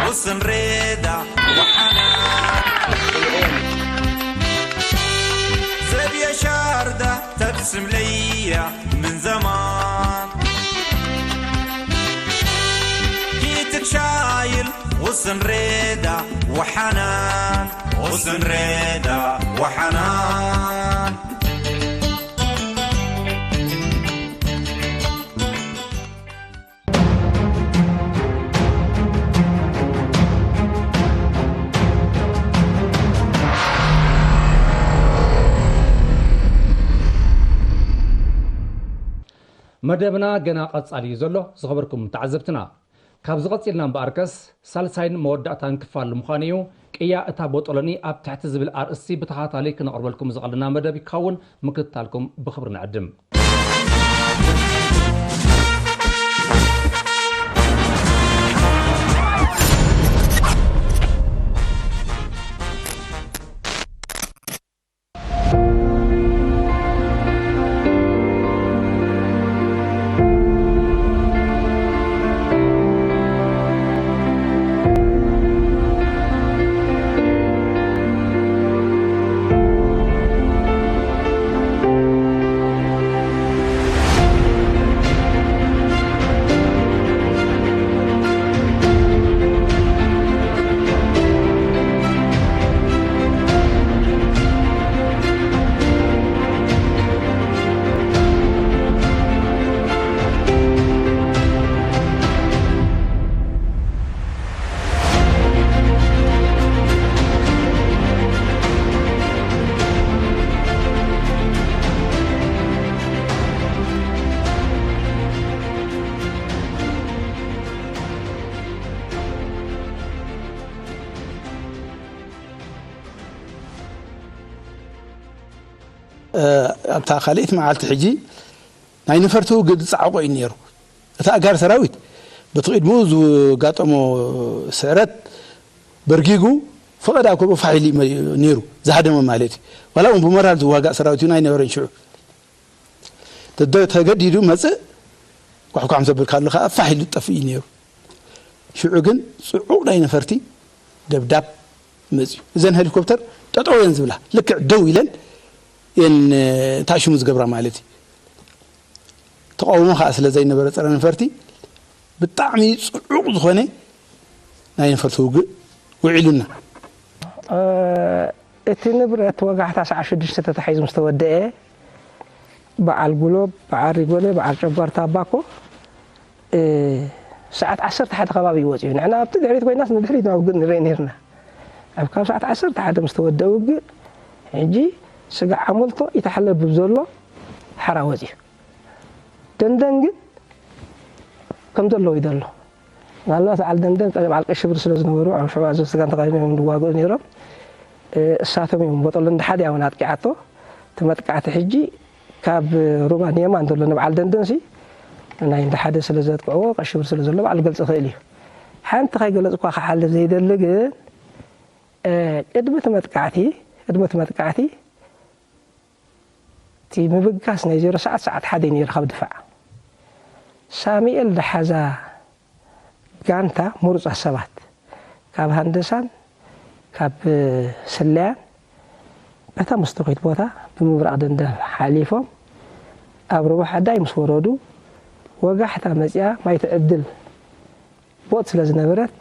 وسنريدا وحنان زاد يا شاردة تبسم ليا من زمان جيتك شايل وسنريدا وحنان وسنريدا وحنان መደብና ገና ቀጻሊ እዩ ዘሎ። ዝኸበርኩም ተዓዘብትና፣ ካብዚ ቀጺልና እምበኣርከስ ሳልሳይን መወዳእታን ክፋል ምዃኑ እዩ። ቅያ እታ ቦጦሎኒ ኣብ ትሕቲ ዝብል ኣርእስቲ ብተኸታታሊ ክነቕርበልኩም ዝቐልና መደብ ይከውን። ምክትታልኩም ብኽብሪ ንዕድም። ኣብታ ካልኣይቲ መዓልቲ ሕጂ ናይ ነፈርቲ ውግእ ዝጸዓቖ እዩ ነይሩ። እቲ ኣጋር ሰራዊት በቲ ቅድሚኡ ዝጋጠሞ ስዕረት በርጊጉ ፈቐዳ ኮቦ ፋሕ ኢሉ እዩ ነይሩ፣ ዝሃደመ ማለት እዩ። ዋላ እውን ብሞራል ዝዋጋእ ሰራዊት እውን ኣይነበረን ሽዑ። ተገዲዱ መጽእ ኳሕኳሕ ምስ ዘብል ካሉ ከዓ ፋሕ ኢሉ ጠፍእ እዩ ነይሩ። ሽዑ ግን ጽዑቕ ናይ ነፈርቲ ደብዳብ መጽዩ። እዘን ሄሊኮፕተር ጠጠው እየን ዝብላ፣ ልክዕ ደው ኢለን እየን ታሽሙ ዝገብራ ማለት እዩ። ተቃውሞ ከዓ ስለ ዘይነበረ ጸረ ነፈርቲ ብጣዕሚ ጽዑቕ ዝኾነ ናይ ነፈርቲ ውግእ ውዒሉና። እቲ ንብረት ወጋሕታ ሰዓት ሽዱሽተ ተታሒዙ ምስ ተወደኤ በዓል ጉሎብ፣ በዓል ሪጎሌ፣ በዓል ጨጓርታ ኣባኮ ሰዓት ዓሰርተ ሓደ ከባቢ እዩ ወፂኡ። ንሕና ኣብቲ ድሕሪት ኮይናስ ንድሕሪት ናብ ውግእ ንርኢ ነርና። ኣብ ካብ ሰዓት ዓሰርተ ሓደ ምስ ተወደአ ውግእ ሕጂ ስጋዕ ሓመልቶ ይተሓለብ ዘሎ ሓራ ወፂኡ። ደንደን ግን ከም ዘለዎ እዩ ዘሎ። ምናልባት በዓል ደንደን ቀደም ዓልቂ ሽብር ስለ ዝነበሩ ኣብ ሽዑ ኣዘዝቲ ጋንታ ቀዲሞም ዝዋግኡ ነይሮም። እሳቶም እዮም ቦጠሎ እንዳ ሓደ እውን ኣጥቂዓቶ። እቲ መጥቃዕቲ ሕጂ ካብ ሩባ ንየማን ዘሎ ንበዓል ደንደንሲ ናይ እንዳ ሓደ ስለ ዘጥቅዕዎ ቀሽብር ስለ ዘሎ በዓል ገልፂ ይኽእል እዩ። ሓንቲ ከይገለፅኳ ክሓልፍ ዘይደሊ ግን ቅድሚ እቲ መጥቃዕቲ ቅድሚ እቲ መጥቃዕቲ እቲ ምብጋስ ናይ ዜሮ ሰዓት ሰዓት ሓደ እዩ ነይሩ ካብ ድፋዕ። ሳሙኤል ዝሓዛ ጋንታ ምሩፃት ሰባት ካብ ሃንደሳን ካብ ስለያን በታ መስተውዒት ቦታ ብምብራቕ ደንደን ሓሊፎም ኣብ ሩባ ሓዳይ ምስ ወረዱ ወጋሕታ መፂኣ ማይ ትዕድል ቦጥ ስለ ዝነበረት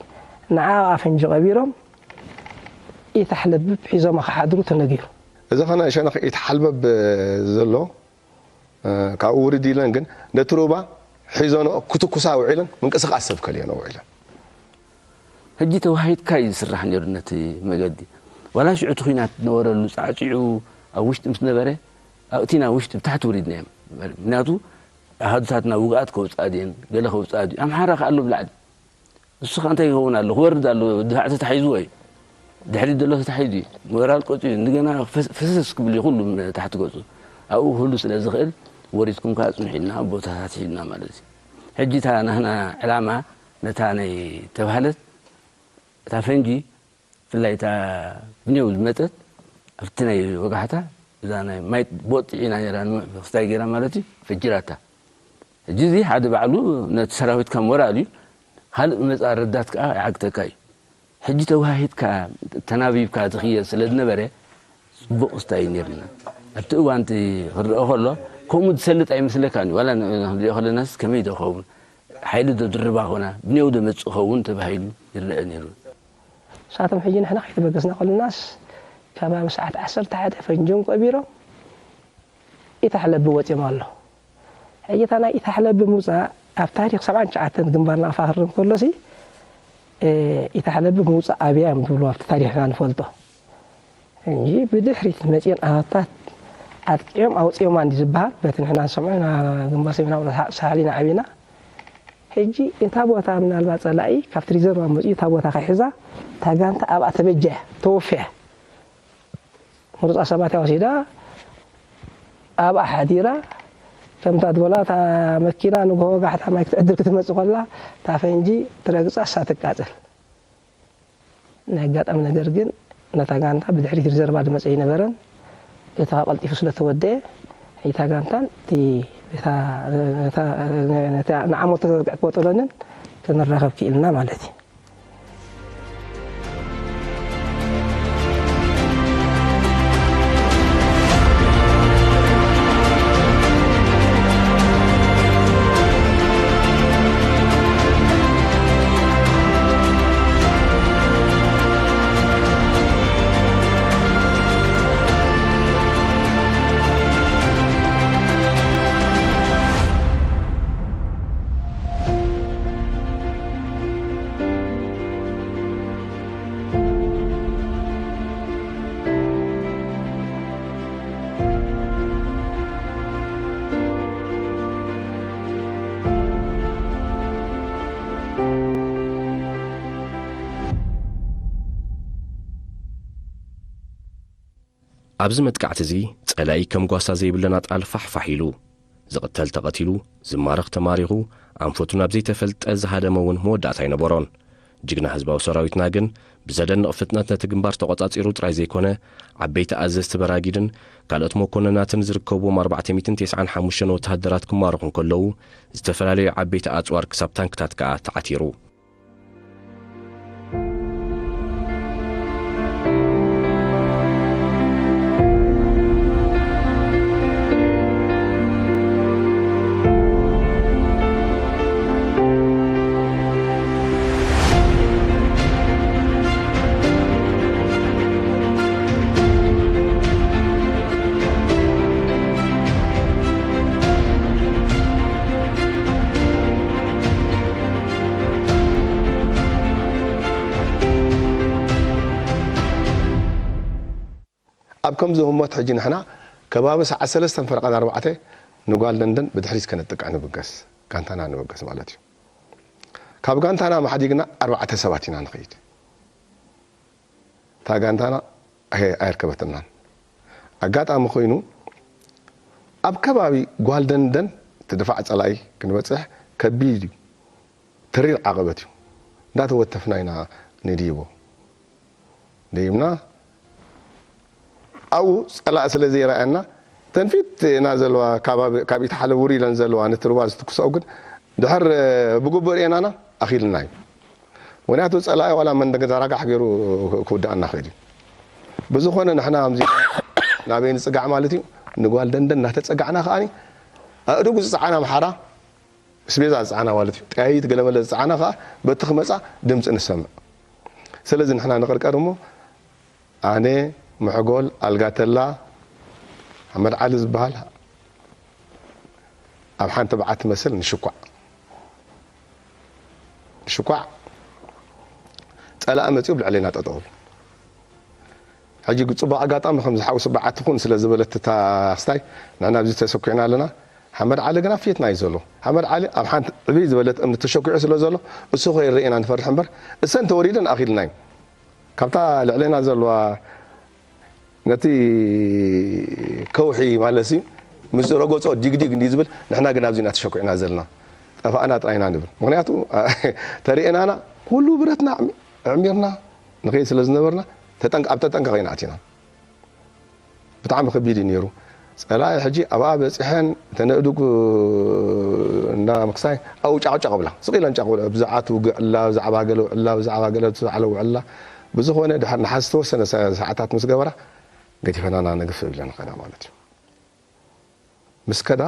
ንዓ ኣፍንጂ ቀቢሮም ኢታሕለብብ ሒዞማ ክሓድሩ ተነጊሩ። እዚ ኸነ ሸነኽ ኢትሓልበብ ዘሎ ካብኡ ውርድ ኢለን ግን ነቲ ሩባ ሒዞንኦ ክትኩሳ ውዒለን ምንቅስቓስ ሰብ ከልየንኦ ውዒለን። ሕጂ ተዋሂድካ እዩ ዝስራሕ ነይሩ ነቲ መገዲ። ዋላ ሽዑ እቲ ኲናት ዝነበረሉ ጻዕጺዑ ኣብ ውሽጢ ምስ ነበረ ኣብቲና ውሽጢ ብታሕቲ ውሪድናዮም። ምክንያቱ ኣሃዱታትና ውግኣት ከውፅኣ ድየን ገለ ከውፅኣ ድዩ ኣምሓራ ከ ኣሎ ብላዕሊ እሱ ከ እንታይ ይኸውን ኣሎ ክወርድ ኣሎ ድፋዕ ተታሒዝዎ እዩ ድሕሪት ዘሎ ተታሒዙ እዩ ሞራል ቆፂኡ እንደገና ፈሰስ ክብል እዩ ኩሉ ታሕቲ ገፁ ኣብኡ ክህሉ ስለ ዝኽእል ወሪድኩም ከዓ ጽንሑ ኢልና ቦታታት ሒዝና ማለት እዩ። ሕጂ እታ ናህና ዕላማ ነታ ናይ ተባህለት እታ ፈንጂ ብፍላይ እታ ብኔው ዝመጸት ኣብቲ ናይ ወጋሕታ እዛ ናይ ማይ ቦጥ ዒና ነራ ንምዕፍስታይ ገይራ ማለት እዩ ፈጅራታ። ሕጂ እዚ ሓደ ባዕሉ ነቲ ሰራዊት ከም ወራል እዩ። ካልእ መጻ ረዳት ከዓ ይዓግተካ እዩ። ሕጂ ተዋሂድካ ተናቢብካ ዝኽየድ ስለ ዝነበረ ጽቡቕ ስታይ እዩ ነርና። ኣብቲ እዋን እቲ ክረአ ከሎ ከምኡ ዝሰልጥ ኣይመስለካን እዩ። ዋላ ን- ክንሪኦ ከለናስ ከመይ ዶ ኸውን? ሓይሊ ዶ ድርባ ኾና? ብኔው ዶ መጽእ ኸውን ተባሂሉ ይረአ ነይሩ። ንሳቶም ሕጂ ንሕና ከይተበገስና ከለናስ ከባቢ ሰዓት ዓሰርተ ሓደ ፈንጆም ቀቢሮም ኢታሕለቢ ወጺኦም ኣሎ። ሕጂ እታ ናይ ኢታሕለቢ ምውጻእ ኣብ ታሪኽ ሰብዓን ትሽዓተን ግንባርና ክፋኽር እንከሎሲ፣ እ፣ ኢታሕለቢ ምውጻእ ኣብያ እዮም ዝብሉ ኣብቲ ታሪኽና ንፈልጦ። እንጂ ብድሕሪት መጺኦም ኣባታት ኣጥቂዖም ኣውጺኦማ እንዲ ዝበሃል በቲ ንሕና ንሰምዖ ኢና ግንባር ሰሜናዊ ሳሕል ኢና ዓቢና። ሕጂ እታ ቦታ ምናልባት ጸላኢ ካብቲ ሪዘርቫ መጺኡ እታ ቦታ ከይሕዛ እታ ጋንታ ኣብኣ ተበጃ እያ፣ ተወፍያ። ምሩጻ ሰባት እያ ወሲዳ ኣብኣ ሓዲራ። ከምታ ዝበላ እታ መኪና ንግሆ ጋሕታ ማይ ክትዕድር ክትመጽእ ከላ እታ ፈንጂ ትረግጻ እሳ ትቃጸል። ናይ ኣጋጣሚ ነገር ግን ነታ ጋንታ ብድሕሪት ሪዘርቫ ዝመጸ ኣይነበረን። እቲ ኸኣ ቀልጢፉ ስለ ተወደአ፣ እታ ጋንታን እቲ፣ እታ፣ እታ፣ ነታ ንዓመት ተዘርግዐት ቦጠሎንን ክንራኸብ ክኢልና ማለት እዩ። ኣብዚ መጥቃዕቲ እዚ ጸላኢ ከም ጓሳ ዘይብለን ኣጣል ፋሕ ፋሕ ኢሉ፣ ዝቕተል ተቐቲሉ፣ ዝማረኽ ተማሪኹ፣ ኣንፈቱ ናብ ዘይተፈልጠ ዝሃደመ እውን መወዳእታ ኣይነበሮን። ጅግና ህዝባዊ ሰራዊትና ግን ብዘደንቕ ፍጥነት ነቲ ግንባር ተቖጻጺሩ ጥራይ ዘይኮነ፣ ዓበይቲ ኣዘዝቲ በራጊድን ካልኦት መኮንናትን ዝርከብዎም ኣርባዕተ ሚእትን ተስዓን ሓሙሽተን ወተሃደራት ክማረኹ እንከለዉ፣ ዝተፈላለዩ ዓበይቲ ኣጽዋር ክሳብ ታንክታት ከኣ ተዓቲሩ። ኣብ ከምዚ ህሞት ሕጂ ንሕና ከባቢ ሰዓት ሰለስተን ፈረቓን ኣርባዕተ ንጓል ደንደን ብድሕሪት ከነጥቅዕ ንብገስ፣ ጋንታና ንብገስ ማለት እዩ። ካብ ጋንታና ማሕዲግና ኣርባዕተ ሰባት ኢና ንኸይድ። እታ ጋንታና ኣየ-፣ ኣየርከበትናን። ኣጋጣሚ ኮይኑ ኣብ ከባቢ ጓል ደንደን እቲ ድፋዕ ጸላኢ ክንበጽሕ ከቢድ እዩ። ተሪር ዓቐበት እዩ። እንዳተወተፍና ኢና ንድይቦ። ደይብና ኣብኡ ጸላኢ ስለ ዘይረኣየና፣ ተንፊት ኢና ዘለዋ፣ ካብ፣ ካብ ኢታሓለብ ውር ኢለን ዘለዋ፣ ነቲ ሩባ ዝትኩሳኡ ግን ድሕር ብግቡእ ርእየናና ኣኺልና እዩ። ምኽንያቱ ጸላኢ ዋላ መን ደገ ዛራጋሕ ገይሩ ክውድኣና ክእል እዩ። ብዝኾነ ንሕና ከምዚ ናበይ ንጽጋዕ ማለት እዩ፣ ንጓል ደንደን እናተጸጋዕና ከኣኒ ኣእዱጉ ዝጸዓና ኣምሓራ፣ ስቤዛ ዝጸዓና ማለት እዩ። ጠያይት ገለመለ ዝጸዓና ከኣ በቲ ክመጻ ድምጺ ንሰምዕ። ስለዚ ንሕና ንቕርቀር እሞ ኣነ፣ መሕጎል፣ ኣልጋተላ፣ ኣሕመድ ዓሊ ዝበሃል ኣብ ሓንቲ በዓል ትመስል ንሽኳዕ። ንሽኳዕ ጸላኢ መጺኡ ኣብ ልዕሌና ጠጠው ኢሉ። ሕጂ ጽቡቕ ኣጋጣሚ ከምዚ ሓውሲ በዓቲ ኩን ስለ ዝበለት እታ ኣስታይ ንሕና ኣብዚ ተሰኲዕና ኣለና። ሓመድ ዓሊ ግና ፊትና እዩ ዘሎ። ሓመድ ዓሊ ኣብ ሓንቲ ዕብይ ዝበለት እምኒ ተሸኲዑ ስለ ዘሎ እሱ ከይረኤና ንፈርሕ እምበር እሰን ተወሪደን ኣኺልና እዩ። ካብታ ልዕሌና ዘለዋ ነቲ ከውሒ ማለት እዩ ምስ ዝረገጾ ዲግዲግ እንዲ ዝብል፣ ንሕና ግን ኣብዚ ኢና ተሸኩዕና ዘለና። ጠፋእና ጥራይና ንብል። ምኽንያቱ፣ ተርእየናና፣ ኩሉ ብረትና ኣዕሚ-፣ ኣዕሚርና ንኸይድ ስለ ዝነበርና፣ ተጠንቀ-፣ ኣብ ተጠንቀቕ ኢና ኣቲና። ብጣዕሚ ከቢድ እዩ ነይሩ። ጸላኢ ሕጂ ኣብኣ በጺሐን፣ እተን ኣእዱግ እንዳ ምክሳይ ኣብኡ ጫቕጫቕ ብላ። ስቕ ኢለን ጫቕ ብላ። ብዛዕባ እቲ ውግእ ዕላ፣ ብዛዕባ ገለ ውዕላ፣ ብዛዕባ ገለ እቲ ባዕለ ውዕላ። ብዝኾነ፣ ድሓር ንሓዚ ዝተወሰነ ሰ-፣ ሰዓታት ምስ ገበራ፣ ገዲፈናና ንግፍ ኢለን ኸዳ ማለት እዩ። ምስ ከዳ፣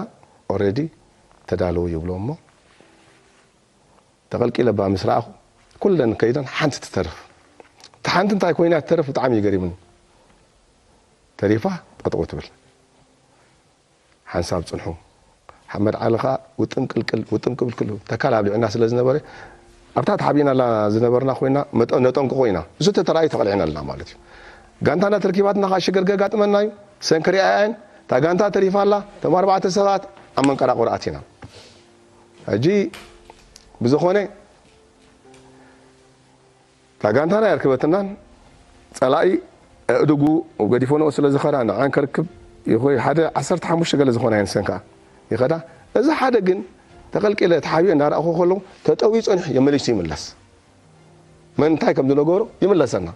ኦልሬዲ ተዳለዉ ይብሎ እሞ፣ ተቐልቂለ ባ ምስ ረኣኹ፣ ኩለን ከይደን ሓንቲ ትተርፍ። እታ ሓንቲ እንታይ ኮይና ትተርፍ ብጣዕሚ እዩ ገሪሙኒ። ተሪፋ ጠጠው ትብል። ሓንሳብ ጽንሑ። ሓመድ ዓሊ ኸኣ ውጥም ቅልቅል፣ ውጥም ቅልቅል፣ ተካል ኣብሊዕና ስለ ዝነበረ፣ ኣብታ ተሓቢእናላ ዝነበርና ኮይና፣ መጠ-፣ ነጠንቅቖ ኢና። እሱ ተተራእዩ ተቐሊዕናልና ማለት እዩ። ጋንታና ተረኪባትና ኸኣ ሽግር ከጋጥመና እዩ። ሰን ክሪኣያን፣ እታ ጋንታ ተሪፋ ኣላ፣ እቶም ኣርባዕተ ሰባት ኣብ መንቀራቑር ኣቲና። ሕጂ ብዝኾነ፣ እታ ጋንታና የርክበትናን፣ ጸላኢ ኣእድጉ ገዲፈንኦ ስለ ዝኸዳ፣ ንዓን ከርክብ ይኾይ፣ ሓደ ዓሰርተ ሓሙሽተ ገለ ዝኾና እየን ሰን ከኣ ይኸዳ። እዚ ሓደ ግን ተቐልቂለ ተሓቢኤ እናረኣኹ ከለኹ፣ ተጠውዩ ጸኒሑ፣ የመሊሱ ይምለስ። መን እንታይ ከም ዝነገሮ ይምለሰና።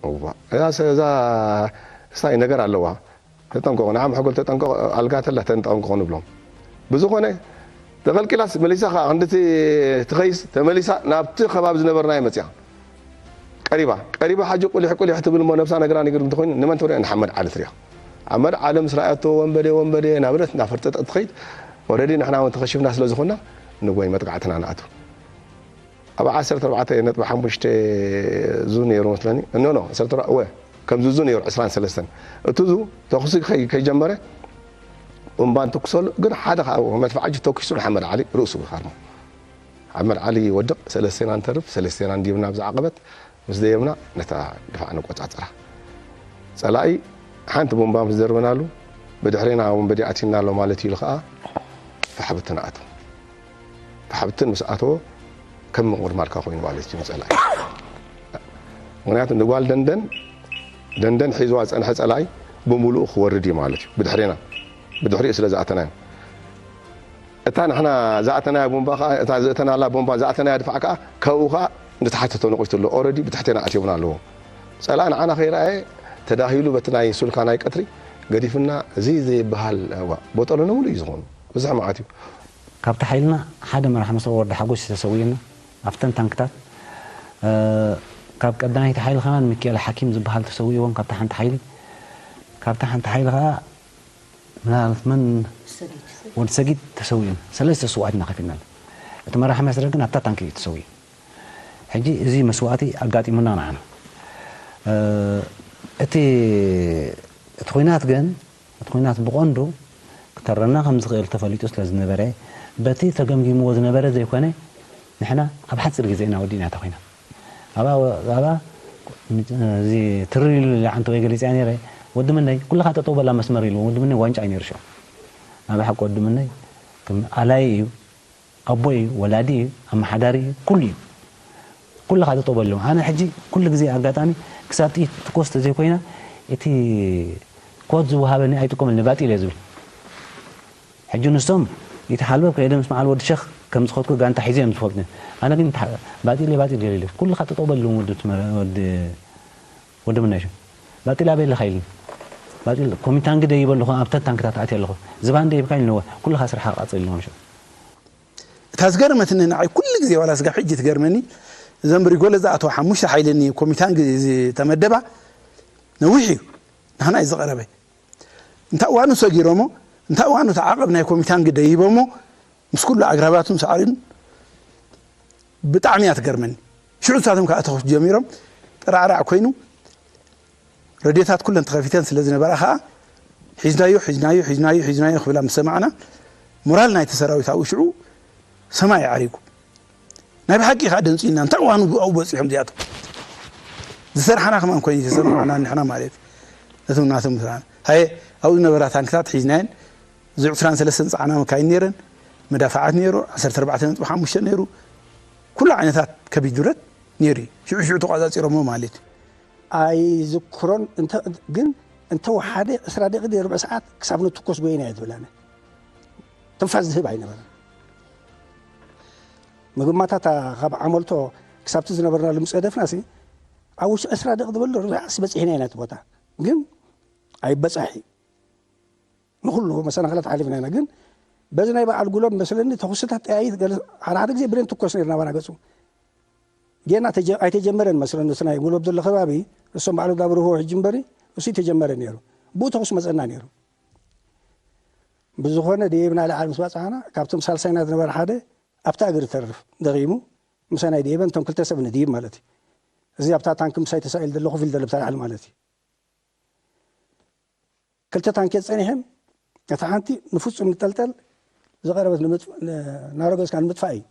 እዋ፣ እዛ ሰ-፣ እዛ ክስታይ ነገር ኣለዋ። ተጠንቀቑ፣ ንዓም ሕጎል ተጠንቀቑ፣ ኣልጋ ተላ ተጠንቀቑ ንብሎም። ብዝኾነ፣ ተቐልቂላስ መሊሳ ኸዓ ክንድቲ ትኸይስ፣ ተመሊሳ ናብቲ ከባቢ ዝነበርና እየ መጺኣ። ቀሪባ፣ ቀሪባ ሓጂ ቁሊሕ ቁሊሕ ትብል እሞ ነብሳ ነግራ ነግር እንተኾይኑ፣ ንመን ትሪኦ? ንሓመድ ዓሊ ትሪኦ። ሓመድ ዓሊ ምስ ረኣየቶ ወንበዴ፣ ወንበዴ እናበለት እናፈርጠጠት ትኸይድ። ኦልሬዲ ንሕና እውን ተኸሺፍና ስለ ዝኾንና፣ ንጎይ መጥቃዕትና ንኣቱ። ኣብ ዓሰርተ ኣርባዕተ ነጥቢ ሓሙሽተ ዙ ነይሩ መስለኒ። ኖ፣ ኖ፣ ዓሰርተ ኣርባዕተ፣ እወ፣ ከምዚ ዙ ነይሩ፣ ዕስራን ሰለስተን። እቲ ዙ ተኹሲ ከይ-፣ ከይጀመረ፣ ቡምባ እንትኩሰሉ፣ ግን ሓደ ካብ መድፍዓጂ ተኩሱ ንሓመድ ዓሊ ርእሱ ሃርሞ። ሓመድ ዓሊ ይወድቕ፣ ሰለስቴና ንተርፍ፣ ሰለስቴና ንዲብና ብዛ ዓቐበት፣ ምስ ደየብና ነታ ድፋዕ ንቆጻጸራ። ጸላኢ ሓንቲ ቡምባ ምስ ዘርበናሉ፣ ብድሕሬና ወንበዴ ኣቲና ኣሎ ማለት እዩ ኢሉ ኸኣ ፋሕብትን ኣቱ። ፋሕብትን ምስ ኣተወ፣ ከም ምቕድማልካ ኮይኑ ማለት እዩ ንጸላኢ። ምኽንያቱ ንጓል ደንደን፣ ደንደን ሒዝዋ ዝጸንሐ ጸላኢ ብምሉኡ ክወርድ እዩ ማለት እዩ። ብድሕሬና፣ ብድሕሪኡ ስለ ዝኣተናዮ። እታ ንሕና ዝኣተናያ ቦምባ ኸኣ፣ እታ ዘእተናላ ቦምባ ዝኣተናያ ድፋዕ ከኣ፣ ካብኡ ኸኣ ንታሕቲ ተነቒቱ ኣሎ። ኦረዲ ብትሕቴና ኣትዮምና ኣለዎ። ጸላኢ ንዓና ከይረኣየ፣ ተዳሂሉ በቲ ናይ ሱልካ ናይ ቀትሪ ገዲፍና፣ እዚ ዘይበሃል፣ እዋ፣ ቦጠሎ ንምሉእ እዩ ዝኾኑ። ብዙሕ መዓት እዩ። ካብቲ ሓይልና ሓደ መራሒ መሰቦ ወዲ ሓጎስ ተሰዊኡና፣ ኣብተን ታንክታት። እ፣ ካብ ቀዳመይቲ ሓይሊ ከማን ሚካኤል ሓኪም ዝበሃል ተሰዊእዎም ካብታ ሓንቲ ሓይሊ። ካብታ ሓንቲ ሓይሊ ኸኣ ምናልባት መን ሰጊድ። ወዲ ሰጊድ ተሰዊኡ። ሰለስተ ስውኣት ኢና ከፊልና። እቲ መራሒ መስረ ግን ኣብታ ታንኪ እዩ ተሰዊኡ። ሕጂ እዚ መስዋእቲ ኣጋጢሙና ንዓና። እ፣ እቲ፣ እቲ ኹናት ግን፣ እቲ ኹናት ብቐንዱ ክተረና ከም ዝኽእል ተፈሊጡ ስለ ዝነበረ፣ በቲ ተገምጊምዎ ዝነበረ ዘይኮነ፣ ንሕና ኣብ ሓፂር ግዜ ኢና ወዲእና እታ ኹናት። ኣብኣ፣ ኣብኣ፣ እዚ ትርር ኢሉ ዓንተወይ ገሊፀያ ነይረ። ወዲ ምነይ፣ "ኩልኻ ጠጠው በላ መስመር" ኢልዎ። ወዲ ምነይ ዋንጫ እዩ ነይሩ ሽዑ። ኣብ ሓቂ ወዲ ምነይ፣ ከም ኣላይ እዩ፣ ኣቦ እዩ፣ ወላዲ እዩ፣ ኣመሓዳሪ እዩ፣ ኩሉ እዩ። "ኩልኻ ጠጠው በሉ." ኣነ ሕጂ ኩሉ ግዜ ኣጋጣሚ ክሳብ ጥይት ትኮስ ተዘይኮይና፣ እቲ ኮድ ዝወሃበኒ ኣይጥቀመሉ፣ ባጢል እየ ዝብል። ሕጂ ንሶም ይተሓልበብ ከይደ ምስ መዓል ወዲ ሸኽ ከም ዝኸድኩ ጋንታ ሒዘ እዮም ዝፈልጡኒ። ኣነ ግን ተሓ-፣ ባጢል እየ፣ ባጢል ገለ ኢለ። "ኩልኻ ጠጠው በሉ" ወዲ ትመረ-፣ ወዲ፣ ወዲ ምናይሹ። "ባጢል ኣበይ ኣለኻ?" ኢሉኒ። "ባጢል ኮሚታንግ ደይበ ኣለኹ፣ ኣብተ ታንክታት ኣትየ ኣለኹ። ዝባን ደይብካ?" ኢሉኒ። "እወ፣ ኩልኻ ስራሓ ቃጽል" ኢሉኒ። እታ ዝገርመትኒ ንዓይ ኩሉ ግዜ ዋላ ስጋብ ሕጂ ትገርመኒ፣ እዘን ብሪጎለ ዝኣተዋ ሓሙሽተ ሓይሊ ኒ ኮሚታንግ ዝተመደባ ነዊሕ እዩ። ንሕና እዩ ዝቐረበ። እንታ እዋኑ ሰጊሮሞ፣ እንታ እዋኑ እቲ ዓቐብ ናይ ኮሚታንግ ደይቦሞ፣ ምስ ኩሉ ኣግራባቱን ሳዕሪን ብጣዕሚ እያ ትገርመኒ። ሽዑ ንሳቶም ከዓ ተኹስ ጀሚሮም፣ ጠራዕራዕ ኮይኑ፣ ረድዮታት ኩለን ተኸፊተን ስለ ዝነበራ ከዓ፣ "ሒዝናዮ፣ ሒዝናዮ፣ ሒዝናዮ፣ ሒዝናዮ" ክብላ ምስ ሰማዕና፣ ሞራል ናይቲ ሰራዊት ኣብኡ ሽዑ ሰማይ ዓሪጉ። ናይ ብሓቂ ከዓ ደንጺና፣ እንታይ እዋኑ ኣብኡ በጺሖም እዚኣቶም? ዝሰርሓና ከማን ኮይኑ ዝተሰማዕና ንሕና ማለት እዩ። ነቶም ናቶም ዝሰርሓና። ሃየ፣ ኣብኡ ዝነበራ ታንክታት ሒዝናየን፣ እዚ ዕስራን ሰለስተን ጸዓና መካይን ነይረን፣ መዳፍዓት ነይሩ፣ ዓሰርተ ኣርባዕተ ነጥቢ ሓሙሽተ ነይሩ፣ ኩሉ ዓይነታት ከቢድ ብረት ነይሩ እዩ። ሽዑ ሽዑ ተቋጻጺሮሞ ማለት እዩ። ኣይዝክሮን እንተ፣ ግን እንተወሓደ ዕስራ ደቂቕ ድዩ ርብዒ ሰዓት ክሳብ ንትኮስ ጎይና እየ ዝብል ኣነ። ትንፋስ ዝህብ ኣይነበረን። መግማታታ ካብ ዓመልቶ ክሳብቲ ዝነበርናሉ ምስ ገደፍናሲ፣ ኣብ ውሽጢ ዕስራ ደቂቕ ዝበሎ ርብዒ ሰዓትሲ በጺሕና ኢና እቲ ቦታ። ግን ኣይበጻሒ። ንኹሉ መሰናኽላት ሓሊፍና ኢና። ግን በዚ ናይ በዓል ጉሎብ መስለኒ ተኹስታት ጠያይት ገለ ሓደ ሓደ ግዜ ብሬን ትኮስ ነይርና ባና ገጹ። ጌና ተጀ-፣ ኣይተጀመረን መስለኒ። እቲ ናይ ጉሎብ ዘሎ ከባቢ እሶም ባዕሉ ዳብርዎ ሕጂ እምበሪ እሱ ኣይተጀመረ ነይሩ። ብኡ ተኹስ መጸና ነይሩ። ብዝኾነ ደየብና ላዕሊ ምስ ባጽሓና ካብቶም ሳልሳይና ዝነበረ ሓደ ኣብታ እግሪ ተርፍ ደኺሙ ምሳና ይደየበን እቶም ክልተ ሰብ ንድይብ ማለት እዩ። እዚ ኣብታ ታንክ ምሳይ ተሳኢሉ ዘሎ ኮፍ ኢሉ ዘሎ ብታ ላዕሊ ማለት እዩ። ክልተ ታንክ ጸኒሐን እታ ሓንቲ ንፍጹም ንጠልጠል ዝቐረበት ንምጥፍ-፣ ን-፣ እናረገጽካ ንምጥፋእ እዩ።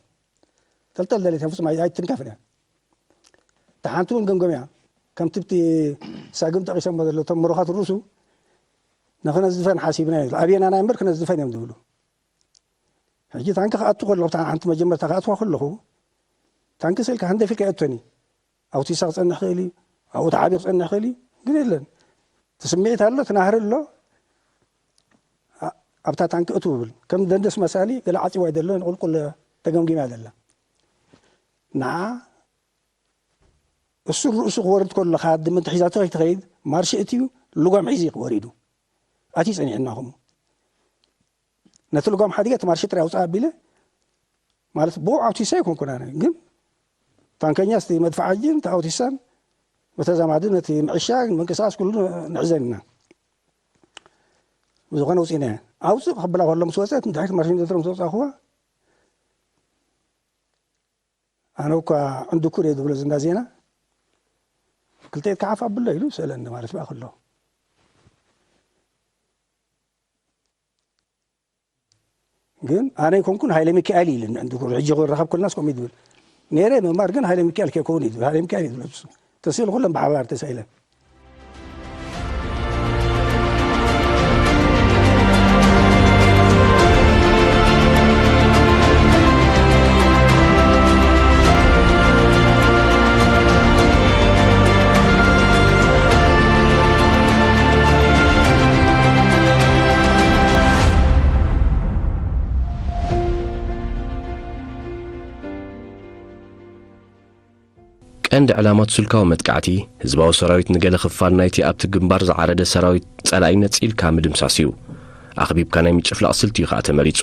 ጠልጠል ደሊት ፍጹም ኣይ-፣ ኣይትንከፍን እያ። እታ ሓንቲ እውን ገምገም እያ። ከምቲ ብቲ ሳግም ጠቒሶሞ ዘለዉ እቶም ምሩኻት ሩሱ ንኽነዝፈን ሓሲብና እዩ። ኣብየና ናይ እምበር ክነዝፈን እዮም ዝብሉ። ሕጂ ታንኪ ክኣቱ ከለኹ፣ እታ ሓንቲ መጀመርታ ክኣትዋ ከለኹ፣ ታንኪ ስኢልካ ሃንደፍ ኢልካ የእቶን እዩ። ኣብኡ ቲሳ ክጸንሕ ይኽእል እዩ፣ ኣብኡ ተዓብዩ ክጸንሕ ይኽእል እዩ፣ ግን የለን። እቲ ስምዒት ኣሎ፣ እቲ ናህሪ ኣሎ፣ ኣ-፣ ኣብታ ታንኪ እትው ይብል። ከም ደንደስ መሳሊ ገለ ዓጺዋ እዩ ዘሎ፣ ንቁልቁል ተገምጊማ እያ ዘላ። ንዓ እሱ ርእሱ ክወርድ ከሎ፣ ካብ ድመ ሒዛቶ ከይትኸይድ፣ ማርሽ እትዩ፣ ልጓም ሒዙ እዩ ወሪዱ። ኣትዩ ጸኒሑና ከምኡ። ነቲ ልጓም ሓዲገ እቲ ማርሽ ጥራይ ኣውጽእ ኣቢለ፣ ማለት ብኡ ኣውቲሳ ኣይኮንኩን ኣነ፣ ግን ታንከኛ እስቲ መድፍዓጅን ተኣውቲሳን ብተዛማዲ ነቲ ምዕሻግ ምንቅስቃስ ኩሉ ንዕዘን ኢና። ብዝኾነ ውፅኢና እያ። ኣውፅእ ክብላ ከሎ ምስ ወፀት ንድሕሪት ማርሽን ዘትሮ ምስ ወፃእኹዋ፣ ኣነ እኳ ዕንድኩር እየ ዝብሎ ዝንዳ ዜና፣ ክልተ ኢድካ ሓፍ ኣብሎ ኢሉ ሰለኒ ማለት ብኣ ከሎ። ግን ኣነ ኣይኮንኩን ሃይለ ሚካኤል ኢልኒ ዕንድኩር። ሕጂ ክረኸብ ከለናስ ከምኡ እዩ ዝብል ነይረ ምንባር፣ ግን ሃይለ ሚካኤል ከይከውን እዩ ዝብል፣ ሃይለ ሚካኤል እዩ ዝብል ንሱ። ተስኢሉ ኩለን ብሓባር ተሳኢለን። ቀንዲ ዕላማ እቲ ስልካዊ መጥቃዕቲ፣ ህዝባዊ ሰራዊት ንገለ ክፋል ናይቲ ኣብቲ ግንባር ዝዓረደ ሰራዊት ጸላኢ ነጺልካ ምድምሳስ እዩ። ኣኽቢብካ ናይ ምጭፍላቕ ስልቲ እዩ ከኣ ተመሪጹ።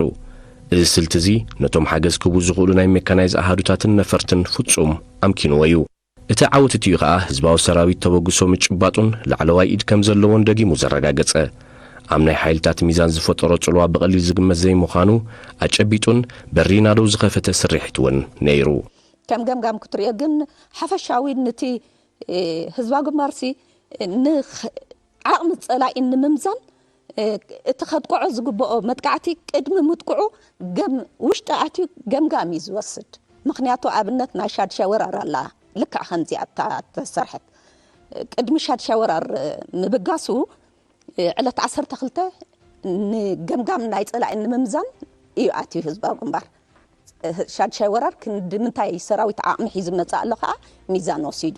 እዚ ስልቲ እዚ ነቶም ሓገዝ ክህቡ ዝኽእሉ ናይ ሜካናይዝ ኣሃዱታትን ነፈርትን ፍጹም ኣምኪንዎ እዩ። እቲ ዓወት እቲኡ ከኣ ህዝባዊ ሰራዊት ተበግሶ ምጭባጡን ላዕለዋይ ኢድ ከም ዘለዎን ደጊሙ ዘረጋገጸ፣ ኣብ ናይ ሓይልታት ሚዛን ዝፈጠሮ ጽልዋ ብቐሊል ዝግመት ዘይምዃኑ ኣጨቢጡን በሪ ናደው ዝኸፈተ ስርሒት እውን ነይሩ። ከም ገምጋም ክትሪኦ ግን ሓፈሻዊ ንቲ፣ እ፣ ህዝባዊ ግንባርሲ ንኽ-፣ ዓቕሚ ጸላኢ ንምምዛን፣ እ፣ እቲ ከጥቅዖ ዝግብኦ መጥቃዕቲ ቅድሚ ምጥቅዑ ገም-፣ ውሽጢ ኣትዩ ገምጋም እዩ ዝወስድ። ምኽንያቱ ኣብነት ናይ ሻድሻይ ወራር ኣላ፣ ልክዕ ከምዚኣ እታ ተሰርሐት። ቅድሚ ሻድሻይ ወራር ምብጋሱ፣ ዕለት ዓሰርተ ክልተ ንገምጋም ናይ ጸላኢ ንምምዛን እዩ ኣትዩ ህዝባዊ ግንባር። ሻድሻይ ወራር ክንዲ ምንታይ ሰራዊት ዓቕሚ ሒዙ መጽእ ኣሎ ከኣ ሚዛን ወሲዱ።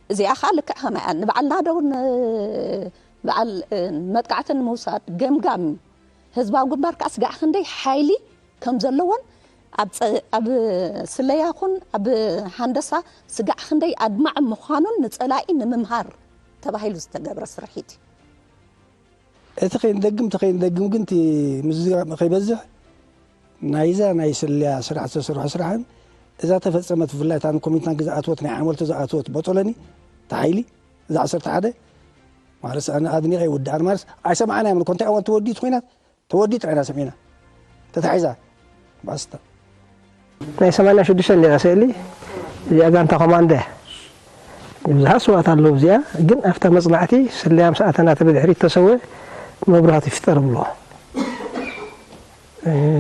እዚኣ ከኣ ልክዕ ከማይ እያ። ንበዓል ናደው ን-፣ በዓል፣ እ፣ መጥቃዕቲ ንምውሳድ ገምጋም እዩ። ህዝባዊ ግንባር ከኣ ስጋዕ ክንደይ ሓይሊ ከም ዘለዎን ኣብ ጸ-፣ ኣብ ስለያ ኹን ኣብ ሃንደሳ ስጋዕ ክንደይ ኣድማዒ ምዃኑን ንጸላኢ ንምምሃር ተባሂሉ ዝተገብረ ስርሒት እዩ። እቲ ከይንደግም፣ እቲ ከይንደግም ግን እቲ ምዝጋብ ከይበዝሕ ናይዛ ናይ ስለያ ስራሕ ዝተሰርሖ ስራሕን እዛ ተፈጸመት ብፍላይ እታ ንኮሚትናንክ ዝኣትወት ናይ ዓመልቶ ዝኣትወት ቦጦለኒ እቲ ሓይሊ እዛ ዓሰርተ ሓደ ማለት ኣነ ኣድኒቐ ይውድኣን ማለት ኣይሰማዕናዮምን እኮ እንታይ እዋን ተወዲኡ እቲ ኲናት ተወዲኡ ጥራይ ኢና ሰሚዕና። ተታሒዛ ባስታ። ናይ ሰማንያ ሽዱሽተ እንዲያ ስእሊ እዚኣ ጋንታ ኮማንዶ እያ። ብዙሓት ስዋት ኣለዉ። እዚኣ ግን ኣብታ መጽናዕቲ ስለያ ምስ ኣተና እቲ ብድሕሪት ተሰወ መብራህቱ ይፍጠር ብሎ።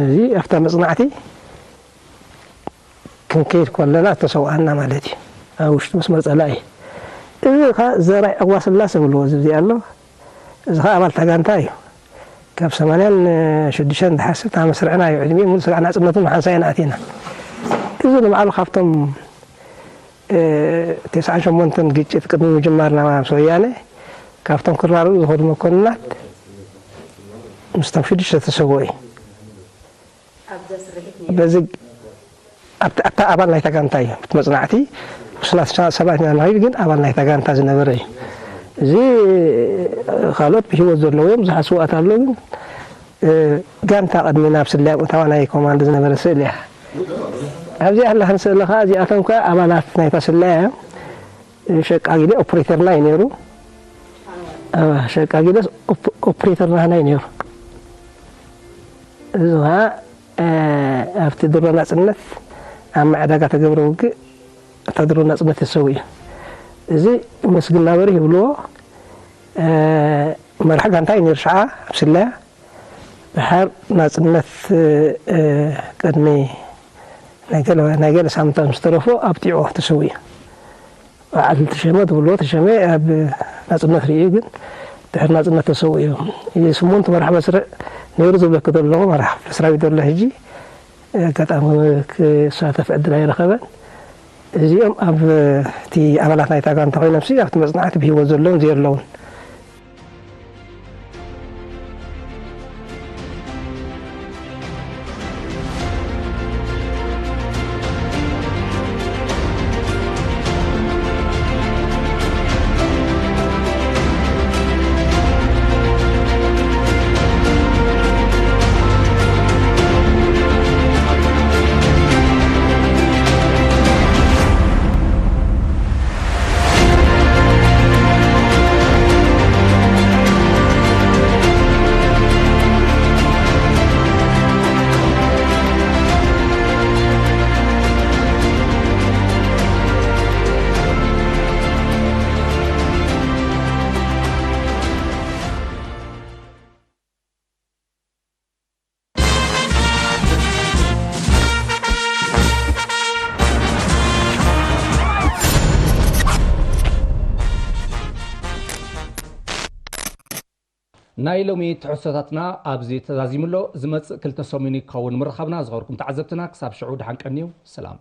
እዚ ኣብታ መጽናዕቲ ክንከይድ ከለና ተሰውኣና ማለት እዩ። ኣብ ውሽጢ መስመር ጸላኢ። እዚ ኸኣ ዘራይ ዕቕባ ስላሰ ብልዎ እዚ እዚኣ ኣሎ። እዚ ኸኣ ኣባል እታ ጋንታ እዩ። ካብ ሰማንያን ሽዱሽተን ዝሓስብ እታ መስርዕና እዩ። ዕድሚኡ ሙሉእ ስጋዕ ናጽነቱ ንሓንሳእ ኢና ኣቲና። እዚ ንባዕሉ ካብቶም፣ እ፣ ተስዓን ሸሞንተን ግጭት ቅድሚ ምጅማርና ምስ ወያነ ካብቶም ክራሩ ዝኸዱ መኮንናት ምስቶም ሽዱሽተ ተሰውኡ እዩ። በዚ ኣብቲ ኣታ ኣባል ናይታ ጋንታ እዩ። እቲ መጽናዕቲ ውስናት ሰባት ኢና ንኽእል፣ ግን ኣባል ናይታ ጋንታ ዝነበረ እዩ። እዚ ካልኦት ብህይወት ዘለዉ እዮም፣ ብዙሓት ስውኣት ኣለዉ፣ ግን ጋንታ ቅድሚ ናብ ስለያ ምእታዋ ናይ ኮማንዶ ዝነበረ ስእሊ እያ። ኣብዚኣ ኣላ ከም ስእሊ ኸኣ፣ እዚኣቶም ከኣ ኣባላት ናይታ ስለያ እዮም። ሸቃጊለ ኦፕሬተርና እዩ ነይሩ። ኣዋ፣ ሸቃጊለ ኦፕ-፣ ኦፕሬተርና እዩ ነይሩ። እዚ ኸኣ፣ እ፣ ኣብቲ ድሮ ናጽነት ኣብ ማዕዳጋ ተገብረ ውግእ፣ እታ ድሮ ናጽነት ተሰዊኡ። እዚ መስግን ናበሪ ይብልዎ፣ እ፣ መራሕ ጋንታ እዩ ነይሩ ሽዓ ኣብ ስለያ። ድሓር ናጽነት፣ እ፣ ቅድሚ ናይ ገለ፣ ናይ ገለ ሳምንታት ምስ ተረፎ ኣብ ጢዖ ተሰዊኡ። በዓል ተሸመ ትብልዎ፣ ተሸመ ኣብ ናጽነት ርእዩ፣ ግን ድሕሪ ናጽነት ተሰዊኡ። ስምንት መራሕ መስርዕ ነይሩ ዝብለኪ ዘለኹ፣ መራሕ ክፍለ ሰራዊት ዘሎ ሕጂ ኣጋጣሚ ክሳተፍ ዕድል ኣይረኸበን። እዚኦም ኣብ እቲ ኣባላት ናይታ ጋንታ ኮይኖም ሲ ኣብቲ መጽናዕቲ ብህይወት ዘለውን ዘየለውን። ናይ ሎሚ ትሕዝቶታትና ኣብዚ ተዛዚሙ ኣሎ። ዝመጽእ ክልተ ሰሙን ይከውን ምርኻብና። ዝኸበርኩም ተዓዘብትና፣ ክሳብ ሽዑ ደሓን ቀንዩ። ሰላም።